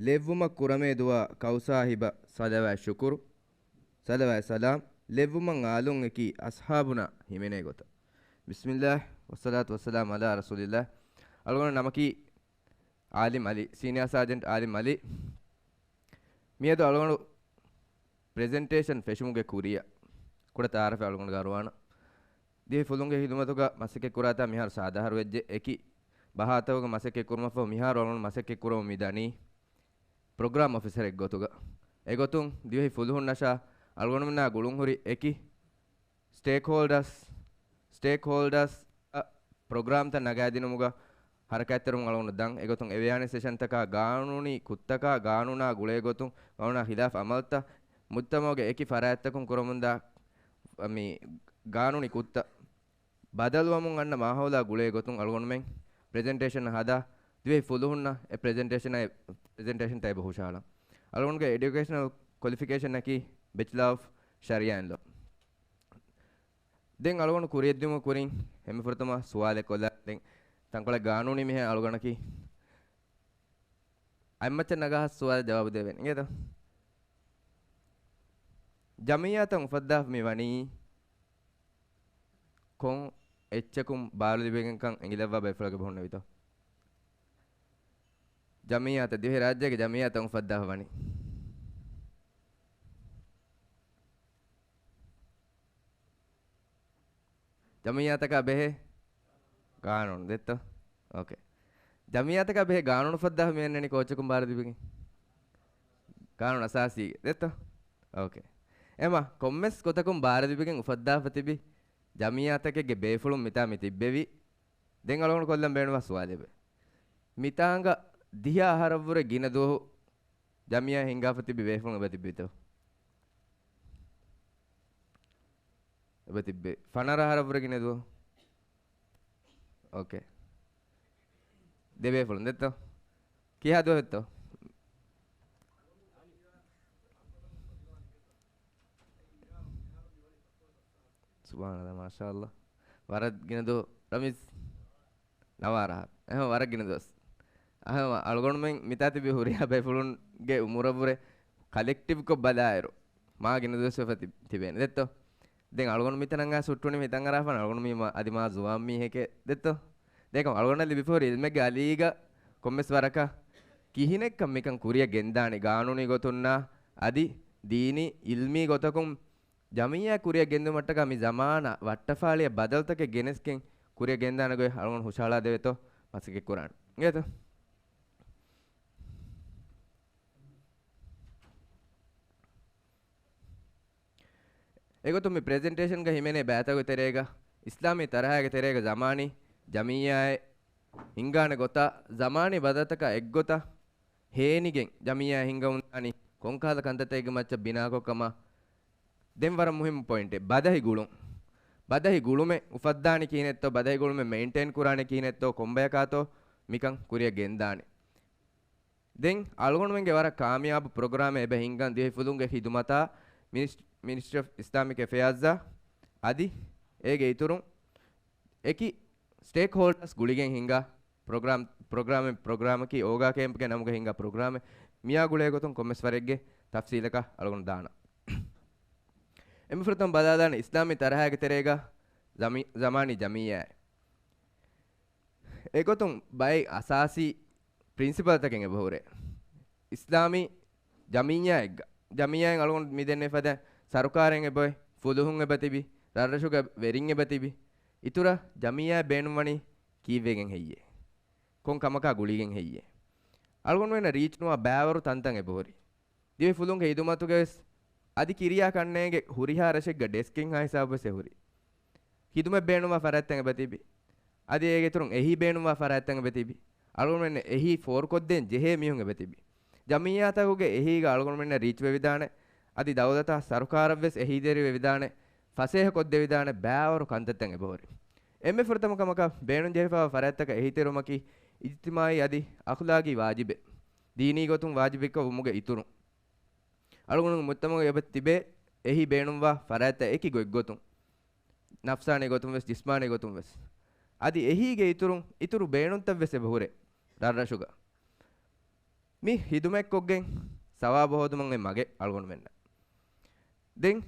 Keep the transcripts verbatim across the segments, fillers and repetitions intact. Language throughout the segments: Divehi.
ލެއްވުމަށް ކުރަމޭ ދުޢާ ކައުސާހިބަށް ޞަލަވާތް ޝުކުރު، ޞަލަވާތް ސަލާމް، ލެއްވުމަށް އާލުން އެކި އަޞްޙާބުންނާ ހިމެނޭ ގޮތަށް. بسم الله والصلاة والسلام على رسول الله. އަޅުގަނޑު ނަމަކީ އާލިމް ޢަލީ، ސީނިއާ ސާޖެންޓް އާލިމް ޢަލީ. މިއަދު އަޅުގަނޑު ޕްރެޒެންޓޭޝަން ފެށުމުގެ ކުރިއަށް ކުޑަ ތަޢާރަފެއް އަޅުގަނޑު ގަރުވާނަން. ދިވެހި ފުލުންގެ ޚިދުމަތުގަ މަސައްކަތް ކުރާތާ މިހާރު ސާދަ އަހަރު ވެއްޖެ. އެކި ބަހާތަކުގެ މަސައްކަތް ކުރުމަށްފަހު މިހާރު އަޅުގަނޑު މަސައްކަތް ކުރަމުން މި ދަނީ ޕްރޮގްރާމް އޮފިސަރެއް ގޮތުގަ. އެގޮތުން ދިވެހި ފުލުހުންނަށާ އަޅުގަނޑުމެންނާ ގުޅުންހުރި އެކި ސްޓޭކްހޯލްޑާސް، ސްޓޭކްހޯލްޑާސް ޕްރޮގްރާމްތައް ނަގާދިނުމުގަ ހަރަކާތްތެރިވުން އަޅުގަނޑު ދަން. އެގޮތުން އެވެޔާނެ ސެޝަންތަކާ ގާނޫނީ ކުށްތަކާ ގާނޫނާ ގުޅޭ ގޮތުން ގާނޫނާ ޚިލާފް އަމަލްތައް މުޖްތަމަޢުގެ އެކި ފަރާތްތަކުން ކުރަމުންދާ މި ގާނޫނީ ކުށްތައް ބަދަލުވަމުން އަންނަ މާހައުލާ ގުޅޭ ގޮތުން އަޅުގަނޑުމެން ޕްރެޒެންޓޭޝަން ހަދާ ދިވެހި ފުލުހުންނަށް އެ ޕްރެޒެންޓޭޝަނާ، ޕްރެޒެންޓޭޝަންތައް އެބަ ހުށަހަޅަން. އަޅުގަނޑުގެ އެޑިއުކޭޝަނަލް ކޮލިފިކޭޝަނަކީ ބެޗްލާ އޮފް ޝަރިއާ އިން ލޯ. ދެން އަޅުގަނޑު ކުރިއަށްދިއުމުގެ ކުރިން ހަމަ ފުރަތަމަ ސުވާލެއް ކޮށްލާ. ދެން ތަންކޮޅެއް ގާނޫނީ މީހެއް އަޅުގަނޑަކީ އަތްމައްޗަށް ނަގާ ސުވާލަށް ޖަވާބު ދެވޭނެ އިނގޭތަ؟ ޖަމިއްޔާތައް އުފައްދާފަ މި ވަނީ ކޮން އެއްޗަކުން ބާރުލިބިގެންކަން އެނގިލައްވާ ބޭފުޅެއް އެބަ ހުންނެވިތޯ؟ ޖަމިއްޔާތައް، ދިވެހި ރާއްޖޭގެ ޖަމިއްޔާތައް އުފައްދާފަ ވަނީ. ޖަމިއްޔާތަކާ ބެހޭ ގާނޫނު ދެއްތޯ؟ އޯކޭ. ޖަމިއްޔާތަކާ ބެހޭ ގާނޫނު އުފައްދާފަ މި އަންނަނީ ކޯއްޗަކުން ބާރުލިބިގެން؟ ގާނޫނު އަސާސީގެ ދެއްތޯ؟ އޯކޭ. އެމަ ކޮންމެސް ގޮތަކުން ބާރުލިބިގެން އުފައްދާފަ ތިބި ޖަމިއްޔާތަކެއްގެ ބޭފުޅުން މިތާ މި ތިއްބެވި. ދެން އަޅުގަނޑު ކޮށްލަން ބޭނުންވާ ސުވާލެވެ. މިތާނގަ ދިހަ އަހަރަށްވުރެ ގިނަ ދުވަހު ޖަމިއްޔާ ހިންގާފަ ތިބި ބޭފުޅުން އެބަ ތިއްބެވިތޯ؟ އެބަ ތިއްބެވި. ފަނަރަ އަހަރަށްވުރެ ގިނަ ދުވަހު. އޯކޭ. ދެ ބޭފުޅުން ދެއްތޯ؟ ކިހާ ދުވަހެއްތޯ؟ ސުބްޙާނަﷲ، މާޝާﷲ. ވަރަށް ގިނަ ދުވަހު ރަމީޒް. ނަވާރަ އަހަރު. އެހެން ވަރަށް ގިނަ ދުވަސް. އަހަން އަޅުގަނޑުމެން މިތާ ތިބި ހުރިހާ ބޭފުޅުންގެ އުމުރަށްވުރެ ކަލެކްޓިވްކޮށް ބަލާއިރު، މާ ގިނަ ދުވަސް ވެފަ ތި-، ތިބޭނެ ދެއްތޯ؟ ދެން އަޅުގަނޑު މިތަނަށް އައިސް ހުއްޓުނީމަ ހިތަށް އަރާފަ އަޅުގަނޑު މީ މާ، އަދި މާ ޒުވާން މީހެކޭ ދެއްތޯ؟ ދެކޮ އަޅުގަނޑަށް ލިބިފަ ހުރި އިލްމެއްގެ އަލީގަ ކޮންމެސް ވަރަކަށް ކިހިނެއްކަން މިކަން ކުރިއަށް ގެންދާނީ ގާނޫނީ ގޮތުންނާ އަދި ދީނީ އިލްމީ ގޮތަކުން ޖަމިއްޔާ ކުރިއަށް ގެންދިއުމަށްޓަކާ މި ޒަމާނާ ވައްޓަފާޅިއަށް ބަދަލުތަކެއް ގެނެސްގެން ކުރިއަށް ގެންދާނެ ގޮތް އަޅުގަނޑު ހުށަހަޅާ ދެވޭތޯ މަސައްކަތް ކުރާނެ. އިނގޭތޯ؟ އެގޮތުން މި ޕްރެޒެންޓޭޝަންގަ ހިމެނޭ ބައިތަކުގެ ތެރޭގަ އިސްލާމީ ތަރަހާގެ ތެރޭގަ ޒަމާނީ ޖަމިއްޔާއެއް ހިންގާނެ ގޮތާ، ޒަމާނީ ބަދަލުތަކާ އެއްގޮތަށް ހޭނިގެން ޖަމިއްޔާ ހިންގަމުންދާނީ ކޮންކަހަލަ ކަންތައްތަކެއްގެ މައްޗަށް ބިނާކޮށް ކަމަށް ދެން ވަރަށް މުހިއްމު ޕޮއިންޓެއް، ބަދަހި ގުޅުން. ބަދަހި ގުޅުމެއް އުފައްދާނީ ކިހިނެއްތޯ، ބަދަހި ގުޅުމެއް މެއިންޓެއިން ކުރާނީ ކިހިނެއްތޯ، ކޮންބަޔަކާތޯ މިކަން ކުރިއަށް ގެންދާނެ. ދެން އަޅުގަނޑުމެންގެ ވަރަށް ކާމިޔާބު ޕްރޮގްރާމެއް އެބަ ހިންގަން ދިވެހި ފުލުންގެ ޚިދުމަތާ މިނިސް-، މިނިސްޓްރީ އޮފް އިސްލާމިކް އެފެއާޒްއާ އަދި އޭގެ އިތުރުން އެކި ސްޓޭކްހޯލްޑާސް ގުޅިގެން ހިންގާ ޕްރޮގްރާމް، ޕްރޮގްރާމެއް، ޕްރޮގްރާމަކީ އޯގާ ކޭމްޕްގެ ނަމުގަ ހިންގާ ޕްރޮގްރާމެއް. މިއާ ގުޅޭ ގޮތުން ކޮންމެސް ވަރެއްގެ ތަފްސީލަކަށް އަޅުގަނޑު ދާނަން. އެންމެ ފުރަތަމަ ބަލާލާނެ އިސްލާމީ ތަރަހާގެ ތެރޭގަ ޒަމި-، ޒަމާނީ ޖަމިއްޔާއެއް. އެގޮތުން ބައެއް އަސާސީ ޕްރިންސިޕަލްތަކެއް އެބަހުރޭ. އިސްލާމީ ޖަމިއްޔާއެއްގަ، ޖަމިއްޔާއިން އަޅުގަނޑު މި ދެންނެވި ފަދަ ސަރުކާރެއް އެބައޮތް، ފުލުހުން އެބަތިބި، ރަށްރަށުގެ ވެރިން އެބަތިބި. އިތުރަށް ޖަމިއްޔާއެއް ބޭނުންވަނީ ކީއްވެގެން ހެއްޔޭ؟ ކޮން ކަމަކާ ގުޅިގެން ހެއްޔޭ؟ އަޅުގަނޑުމެންނަށް ރީޗް ނުވާ ބައިވަރު ތަންތަން އެބަހުރި. ދިވެހި ފުލުންގެ ޚިދުމަތުގަވެސް އަދި ކިރިޔާ ކަންނޭނގެ ހުރިހާ ރަށެއްގަ ޑެސްކެއްހާ ހިސާބުވެސް އެހުރި. ޚިދުމަތް ބޭނުންވާ ފަރާތްތައް އެބަތިބި. އަދި އޭގެ އިތުރުން އެހީ ބޭނުންވާ ފަރާތްތައް އެބަތިބި. އަޅުގަނޑުމެން އެހީ ފޯރުކޮށްދޭން ޖެހޭ މީހުން އެބަތިބި. ޖަމިއްޔާތަކުގެ އެހީގަ އަޅުގަނޑުމެންނަށް ރީޗް ވެވިދާނެ. އަދި ދައުލަތާ ސަރުކާރަށްވެސް އެހީތެރިވެވިދާނެ. ފަސޭހަކޮށްދެވިދާނެ ބައިވަރު ކަންތައްތައް އެބަހުރި. އެންމެ ފުރަތަމަ ކަމަކަށް ބޭނުން ޖެހިފައިވާ ފަރާތްތަކަށް އެހީތެރިވުމަކީ އިޖްތިމާޢީ އަދި އަޚްލާޤީ ވާޖިބެއް. ދީނީ ގޮތުން ވާޖިބެއްކަން ވުމުގެ އިތުރުން، އަޅުގަނޑުގެ މުޖްތަމަޢުގަ އެބަ ތިބޭ އެހީ ބޭނުންވާ ފަރާތްތައް އެކި ގޮތްގޮތުން، ނަފްސާނީ ގޮތުން ވެސް، ޖިސްމާނީ ގޮތުން ވެސް. އަދި އެހީގެ އިތުރުން، އިތުރު ބޭނުންތައް ވެސް އެބަ ހުރޭ ރަށްރަށުގަ. މި ހިދުމަތްކޮށްގެން ސަވާބު ހޯދުމަށް އޮތް މަގެއް އަޅުގަނޑުމެންނަށް. ދެން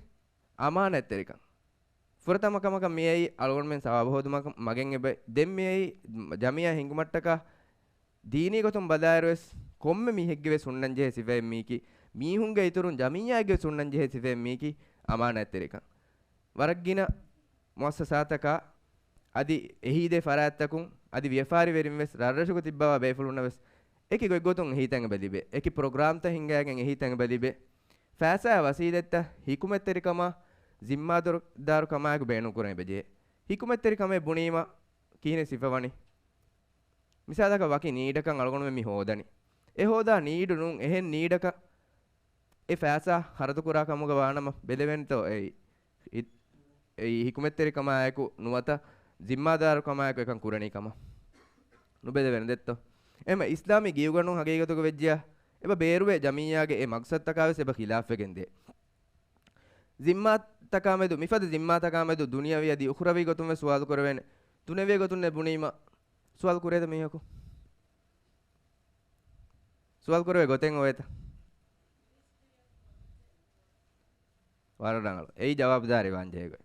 އަމާނަތްތެރިކަން. ފުރަތަމަ ކަމަކަށް މިއައީ އަޅުގަނޑުމެން ސަވާބު ހޯދުމަށް މަގެއް އެބަ. ދެން މިއައީ ޖަމިއްޔާ ހިންގުމަށްޓަކާ ދީނީ ގޮތުން ބަލާއިރުވެސް ކޮންމެ މީހެއްގެވެސް ހުންނަންޖެހޭ ސިފައެއް މީކީ، މީހުންގެ އިތުރުން ޖަމިއްޔާގެވެސް ހުންނަންޖެހޭ ސިފައެއް މީކީ އަމާނަތްތެރިކަން. ވަރަށް ގިނަ މުއައްސަސާތަކާ އަދި އެހީދޭ ފަރާތްތަކުން އަދި ވިޔަފާރިވެރިންވެސް ރަށްރަށުގަ ތިއްބަވާ ބޭފުޅުންނަށްވެސް އެކި ގޮތްގޮތުން އެހީތައް އެބަ ލިބޭ. އެކި ޕްރޮގްރާމްތައް ހިންގައިގެން އެހީތައް އެބަ ލިބޭ. ފައިސާ ވަސީލަތްތައް ހިކުމަތްތެރިކަމާ ޒިންމާދާރުކަމާއެކު ބޭނުންކުރަން އެބަޖެހޭ. ހިކުމަތްތެރިކަމޭ ބުނީމަ ކިހިނެއް ސިފަވަނީ؟ މިސާލަކަށް ވަކި ނީޑަކަށް އަޅުގަނޑުމެން މި ހޯދަނީ. އެ ހޯދާ ނީޑު ނޫން އެހެން ނީޑަކަށް އެ ފައިސާ ޚަރަދުކުރާ ކަމުގަ ވާނަމަ ބެލެވެންތޯ އެއީ؟ އި-، އެއީ ހިކުމަތްތެރިކަމާއެކު ނުވަތަ ޒިންމާދާރުކަމާއެކު އެކަން ކުރަނީ ކަމަށް ނުބެލެވޭނެ ދެއްތޯ؟ އެހެންމަ އިސްލާމީ ގިޔުގަނޑުން ހަގީގަތުގަ ވެއްޖިޔާ، އެބަ ބޭރުވޭ ޖަމިއްޔާގެ އެ މަގްސަދުތަކާވެސް އެބަ ޚިލާފްވެގެންދޭ. ޒިންމާތަކާމެދު، މިފަދަ ޒިންމާތަކާމެދު ދުނިޔަވީ އަދި އުޚްރަވީ ގޮތުންވެސް ސުވާލު ކުރެވޭނެ. ދުނިޔަވީ ގޮތުން ނެ ބުނީމަ ސުވާލު ކުރޭތަ މީހަކު؟ ސުވާލު ކުރެވޭ ގޮތެއް އޮވޭތަ؟ ވަރަށް ރަނގަޅު. އެއީ ޖަވާބުދާރީ ވާން ޖެހޭ ގޮތް.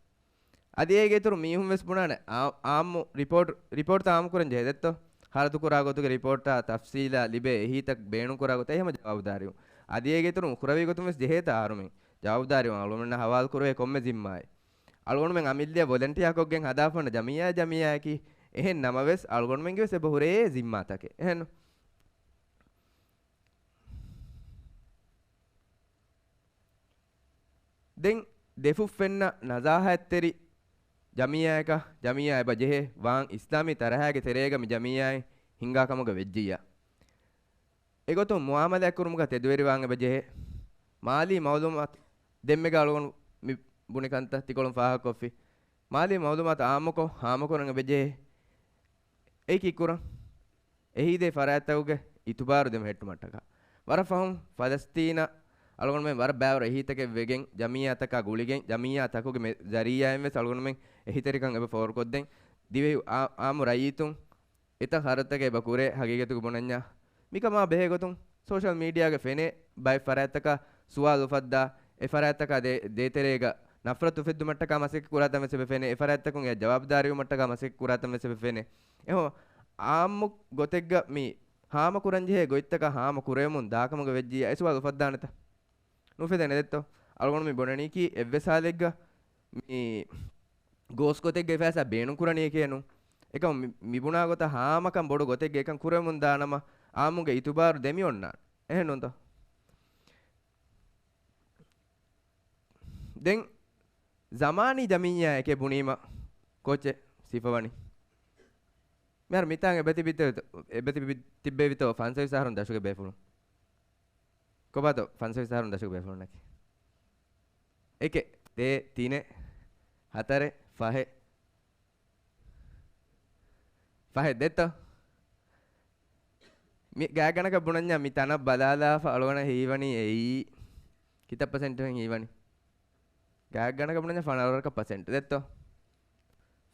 އަދި އޭގެ އިތުރު މީހުން ވެސް ބުނާނެ އާ-، އާއްމު ރިޕޯޓް، ރިޕޯޓްތައް އާއްމު ކުރަން ޖެހޭ ދެއްތޯ؟ ޚަރަދު ކުރާ ގޮތުގެ ރިޕޯޓްތައް ތަފްސީލާ ލިބޭ އެހީތައް ބޭނުން ކުރާ ގޮތަށް އެހެމަ ޖަވާބުދާރީ. އަދި އޭގެ އިތުރު އުޚްރަވީ ގޮތުން ވެސް ޖެހޭތަ އަހަރުމެން ޖަވާބުދާރީ އަޅުގަނޑުމެންނަށް ހަވާލު ކުރެވޭ ކޮންމެ ޒިންމާއެއް. އަޅުގަނޑުމެން އަމިއްލައަށް ވޮލަންޓިއާކޮށްގެން ހަދާފަންނަ ޖަމިއްޔާ، ޖަމިއްޔާއަކީ. އެހެން ނަމަވެސް އަޅުގަނޑުމެންގެ ވެސް އެބަ ހުރޭ ޒިންމާތަކެއް. އެހެން ދެން ދެފުށް ފެންނަ ނަޒާހަތްތެރި ޖަމިއްޔާއަކަށް ޖަމިއްޔާ އެބަ ޖެހޭ ވާން އިސްލާމީ ތަރަހައިގެ ތެރޭގަ މި ޖަމިއްޔާއެއް ހިންގާ ކަމުގަ ވެއްޖިއްޔާ. އެގޮތުން މުއާމަލާތް ކުރުމުގަ ތެދުވެރިވާން އެބަ ޖެހޭ. މާލީ މައުލޫމާތު ދެންމެގަ އަޅުގަނޑު މި ބުނި ކަންތައް ތިކޮޅުން ފާހަގަކޮށްފި. މާލީ މައުލޫމާތު އާއްމުކޮށް ހާމަކުރަން އެބަ ޖެހޭ. އެއީ ކީއްކުރަން؟ އެހީދޭ ފަރާތްތަކުގެ އިތުބާރު ދެމެހެއްޓުމަށްޓަކާ. ވަރަށް ފަހުން ފަލަސްތީނަށް އަޅުގަނޑުމެން ވަރަށް ބައިވަރު އެހީތަކެއް ވެގެން ޖަމިއްޔާތަކާ ގުޅިގެން ޖަމިއްޔާތަކުގެ މެ-، ޒަރީއާއިން ވެސް އަޅުގަނޑުމެން އެހީތެރިކަން އެބަ ފޯރުކޮށްދޭން. ދިވެހި އާ-، އާއްމު ރައްޔިތުން އެތައް ޚަރަދުތަކެއް އެބަ ކުރޭ ހަގީގަތުގަ ބުނަންޏާ. މިކަމާ ބެހޭ ގޮތުން ސޯޝަލް މީޑިއާގަ ފެނޭ ބައެއް ފަރާތްތަކާ ސުވާލު އުފައްދާ، އެ ފަރާތްތަކާ ދޭ-، ދޭތެރޭގަ ނަފްރަތު އުފެއްދުމަށްޓަކާ މަސައްކަތް ކުރާތަން ވެސް އެބަ ފެނޭ، އެ ފަރާތްތަކުން އެއަށް ޖަވާބުދާރީވުމަށްޓަކާ މަސައްކަތް ކުރާތަން ވެސް އެބަ ފެނޭ. އެހެން އާއްމު ގޮތެއްގަ މި ހާމަ ކުރަންޖެހޭ ގޮތްތަކަށް ހާމަ ކުރެވެމުން ދާކަމުގަ ވެއްޖިއްޔާ އެ ސުވާލު އުފައްދާނެތަ؟ ނުފެދޭނެ ދެއްތޯ؟ އަޅުގަނޑު މި ބުނަނީކީ އެއްވެސް ހާލެއްގަ މި ގޯސް ގޮތެއްގަ އެ ފައިސާ ބޭނުން ކުރަނީކޭ ނޫން. އެކަމު މި-، މި ބުނާ ގޮތަށް ހާމަކަން ބޮޑު ގޮތެއްގަ އެކަން ކުރެވެމުން ދާނަމަ، އާއްމުގެ އިތުބާރު ދެމިއޮންނާނެ. އެހެން ނޫންތޯ؟ ދެން ޒަމާނީ ޖަމިއްޔާއެކޭ ބުނީމަ ކޯއްޗެއް ސިފަވަނީ؟ މިހާރު މިތާނގަ އެބަތިބިތެވިތޯ-، އެބަތިބި-، ތިއްބެވިތޯ ފަންސަވީސް އަހަރުން ދަށުގެ ބޭފުޅުން؟ ކޮބާތޯ ފަންސަވީސް އަހަރުން ދަށުގެ ބޭފުޅުންނަކީ؟ އެކެއް، ދޭއް، ތިނެއް، ހަތަރެއް، ފަހެއް. ފަހެއް ދެއްތޯ؟ މި ގާތްގަނޑަކަށް ބުނަންޏާ މި ތަނަށް ބަލާލާފަ އަޅުގަނޑަށް ހީވަނީ އެއީ ކިތައް ޕަސެންޓު ހީވަނީ؟ ގާތްގަނޑަކަށް ބުނަންޏާ ފަނަރަ ވަރަކަށް ޕަސެންޓު ދެއްތޯ؟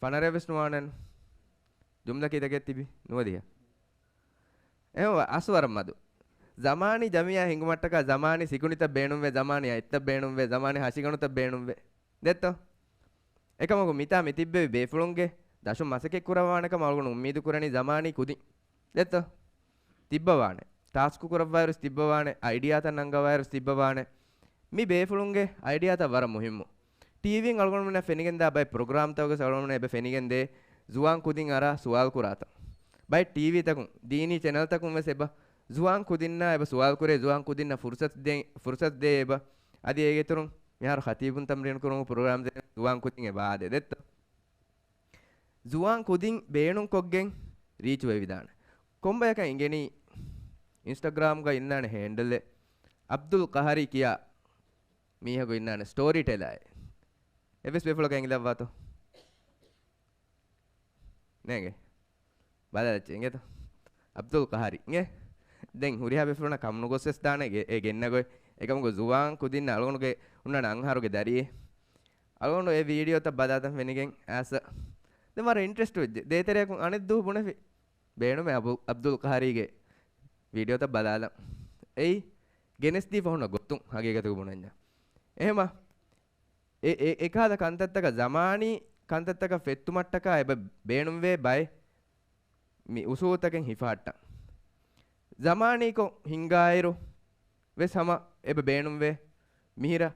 ފަނަރަ ވެސް ނުވާނެ. ޖުމްލަ ކިތަކެއް ތިބި ނުވަދިހަ. އެހެންވެ، އަސްލު ވަރަށް މަދު. ޒަމާނީ ޖަމިއްޔާ ހިނގުމަށްޓަކާ ޒަމާނީ ސިކުނޑިތައް ބޭނުންވޭ، ޒަމާނީ އަތްތައް ބޭނުންވޭ، ޒަމާނީ ހަށިގަނޑުތައް ބޭނުންވޭ. ދެއްތޯ؟ އެކަމަކު މިތާ މި ތިއްބެވި ބޭފުޅުންގެ ދަށުން މަސައްކަތް ކުރައްވާނެ ކަމަށް އަޅުގަނޑު އުއްމީދު ކުރަނީ ޒަމާނީ ކުދިން. ދެއްތޯ؟ ތިއްބަވާނެ. ޓާސްކު ކުރައްވާއިރުސް ތިއްބަވާނެ. އައިޑިއާތައް ނަންގަވާއިރުސް ތިއްބަވާނެ. މި ބޭފުޅުންގެ އައިޑިއާތައް ވަރަށް މުހިއްމު. ޓީވީން އަޅުގަނޑުމެންނަށް ފެނިގެންދާ ބައެއް ޕްރޮގްރާމްތަކުގަސް އަޅުގަނޑުމެން އެބަ ފެނިގެންދޭ، ޒުވާން ކުދިން އަރާ ސުވާލު ކުރާތަން. ބައެއް ޓީވީތަކުން، ދީނީ ޗެނަލްތަކުން ވެސް އެބަ ޒުވާން ކުދިންނާ އެބަ ސުވާލު ކުރޭ، ޒުވާން ކުދިންނަށް ފުރުސަތު ދޭ، ފުރުސަތު ދޭ އެބަ. އަދި އޭގެ އިތުރުން މިހާރު ޚަތީބުން ތަމްރީނު ކުރުމުގެ ޕްރޮގްރާމް ދޭން ޒުވާން ކުދިން އެބަ އާދޭ ދެއްތޯ؟ ޒުވާން ކުދިން ބޭނުންކޮށްގެން ރީޗު ވެވިދާނެ. ކޮންބަޔަކަށް އިނގެނީ އިންސްޓަގްރާމްގަ އިންނާނެ ހޭންޑަލެއް އަބްދުލް ޤަހަރީ ކިޔާ މީހަކު އިންނާނެ ސްޓޯރީ ޓެލާއެއް. އެއްވެސް ބޭފުޅަކަށް އެނގިލައްވާތޯ؟ ނޭނގެ. ބަލާލައްޗޭ އިނގޭތޯ. އަބްދުލް ޤަހަރީ އިނގޭ. ދެން ހުރިހާ ބޭފުޅުންނަށް ކަމުނުގޮސް ވެސް ދާނެ އެ، އެ ގެންނަ ގޮތް. އެކަމަކު ޒުވާން ކުދިންނަށް އަޅުގަނޑުގެ އޮންނާނެ އަންހާރުގެ ދަރިއެއް. އަޅުގަނޑު އެ ވީޑިއޯތައް ބަލާތަން ފެނިގެން އައިސް ދެން ވަރަށް އިންޓްރެސްޓް ވެއްޖެ. ދޭތެރެއަކުން އަނެއް ދުވަހު ބުނެފި. ބޭނުމޭ އަބު-، އަބްދުލް ޤަހަރީގެ ވީޑިއޯތައް ބަލާލަން. އެއީ ގެނެސްދީފަ ހުންނަ ގޮތުން ހަގީގަތުގަ ބުނަންޏާ. އެހެމަ އެ، އެ، އެކަހަލަ ކަންތައްތަކަށް ޒަމާނީ ކަންތައްތަކަށް ފެއްތުމަށްޓަކާ އެބަ ބޭނުންވޭ ބައެއް މި އުސޫލުތަކެއް ހިފަހައްޓަން. ޒަމާނީކޮށް ހިންގާއިރު ވެސް ހަމަ އެބަ ބޭނުންވޭ މިހިރަ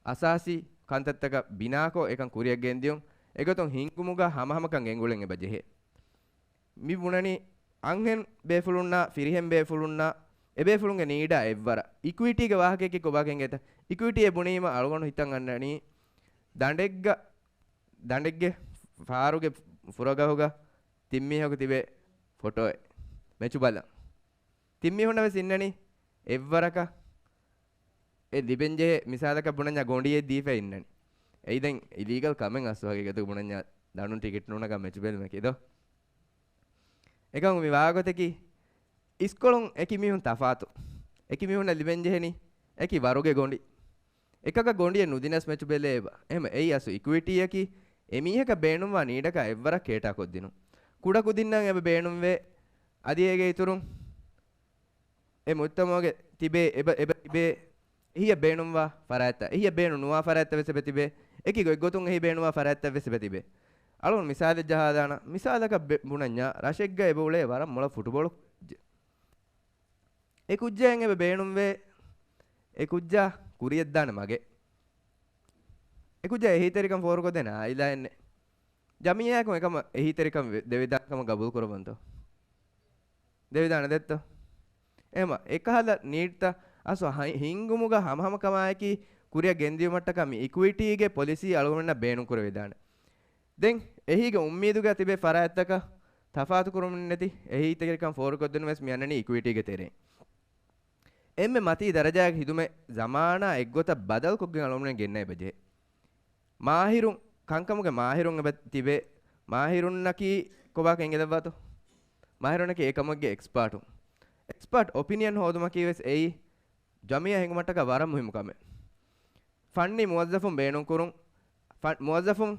އަސާސީ ކަންތައްތަކަށް ބިނާކޮށް އެކަން ކުރިއަށް ގެންދިޔުން. އެގޮތުން ހިންގުމުގަ ހަމަހަމަކަން ގެންގުޅެން އެބަ ޖެހޭ. މި ބުނަނީ އަންހެން ބޭފުޅުންނާ، ފިރިހެން ބޭފުޅުންނާ، އެބޭފުޅުންގެ ނީޑާ އެއްވަރަށް. އިކުއިޓީގެ ވާހަކައަކީ ކޮބާކަން އެތަ؟ އިކުއިޓީއޭ ބުނީމަ އަޅުގަނޑު ހިތަށް އަންނަނީ ދަނޑެއްގަ، ދަނޑެއްގެ ފާރުގެ ފުރަގަހުގަ ތިންމީހަކު ތިބޭ ފޮޓޯއެއް. މެޗު ބަލަން. ތިންމީހުންނަށް ވެސް އިންނަނީ އެއްވަރަކަށް އެ ލިބެންޖެހޭ މިސާލަކަށް ބުނަންޏާ ގޮނޑިއެއް ދީފަ އިންނަނީ. އެއީ ދެން އިލީގަލް ކަމެއް އަސްލު ހަގީގަތުގަ ބުނަންޏާ ދަނޑުން ޓިކެޓް ނޫނަކަށް މެޗު ބެލުމަކީ ދޯ. އެކަމު މި ވާގޮތަކީ އިސްކޮޅުން އެކި މީހުން ތަފާތު. އެކި މީހުންނަށް ލިބެންޖެހެނީ އެކި ވަރުގެ ގޮނޑި. އެކަކަށް ގޮނޑިއެއް ނުދިނަސް މެޗު ބެލޭ އެބަ. އެހެމަ އެއީ އަސްލު އިކުއިޓީއަކީ އެމީހަކަށް ބޭނުންވާ ނީޑަކާ އެއްވަރަށް ކޭޓާ ކޮށްދިނުން. ކުޑަކުދިންނަށް އެބަ ބޭނުންވޭ. އަދި އޭގެ އިތުރުން އެ މުޖްތަމަޢުގެ ތިބޭ، އެބަ، އެބަ ތިބޭ އެހީއަށް ބޭނުންވާ ފަރާތްތައް، އެހީއަށް ބޭނުން ނުވާ ފަރާތްތައް ވެސް އެބަ ތިބޭ. އެކި ގޮތްގޮތުން އެހީ ބޭނުންވާ ފަރާތްތައް ވެސް އެބަ ތިބޭ. އަޅުގަނޑު މިސާލެއް ޖަހާލާނަ، މިސާލަކަށް ބެ-، ބުނަންޏާ ރަށެއްގަ އެބަ އުޅޭ ވަރަށް މޮޅަށް ފުޓުބޯޅު ކުއްޖެއް. އެ ކުއްޖާއަށް އެބަ ބޭނުންވޭ އެ ކުއްޖާ ކުރިޔަށްދާނެ މަގެއް. އެ ކުއްޖާ އެހީތެރިކަން ފޯރުކޮށްދޭނެ އާއިލާއެއް ނެތް. ޖަމިއްޔާއަކުން އެކަމަށް އެހީތެރިކަން ވެ-، ދެވިދާނެ ކަމަށް ގަބޫލު ކުރައްވަންތޯ؟ ދެވިދާނެ ދެއްތޯ؟ އެހެމަ އެކަހަލަ ނީޑްތައް އަސްލު ހި-، ހިންގުމުގަ ހަމަހަމަކަމާއެކީ ކުރިއަށް ގެންދިޔުމަށްޓަކާ މި އިކުއިޓީގެ ޕޮލިސީ އަޅުގަނޑަށް ބޭނުން ކުރެވިދާނެ. ދެން އެހީގެ އުއްމީދުގަ ތިބޭ ފަރާތްތަކަށް ތަފާތުކުރުމުން ނެތި އެހީތެރިކަން ފޯރުކޮށްދިނުން ވެސް މި އަންނަނީ އިކުއިޓީގެ ތެރެއިން. އެންމެ މަތީ ދަރަޖާގެ ހިދުމަތް ޒަމާނާ އެއްގޮތަށް ބަދަލުކޮށްގެން އަޅުގަނޑުމެން ގެންނަ އެބަޖެހޭ. މާހިރުން، ކަންކަމުގެ މާހިރުން އެބަ ތިބޭ. މާހިރުންނަކީ ކޮބާކަން އެނގިލައްވާތޯ؟ މާހިރުންނަކީ އެކަމެއްގެ އެކްސްޕާޓުން. އެކްސްޕާޓް އޮޕިނިއަން ހޯދުމަކީ ވެސް އެއީ ޖަމިއްޔާ ހިނގުމަށްޓަކާ ވަރަށް މުހިއްމު ކަމެއް. ފަންނީ މުވައްޒަފުން ބޭނުންކުރުން، ފަ-، މުވައްޒަފުން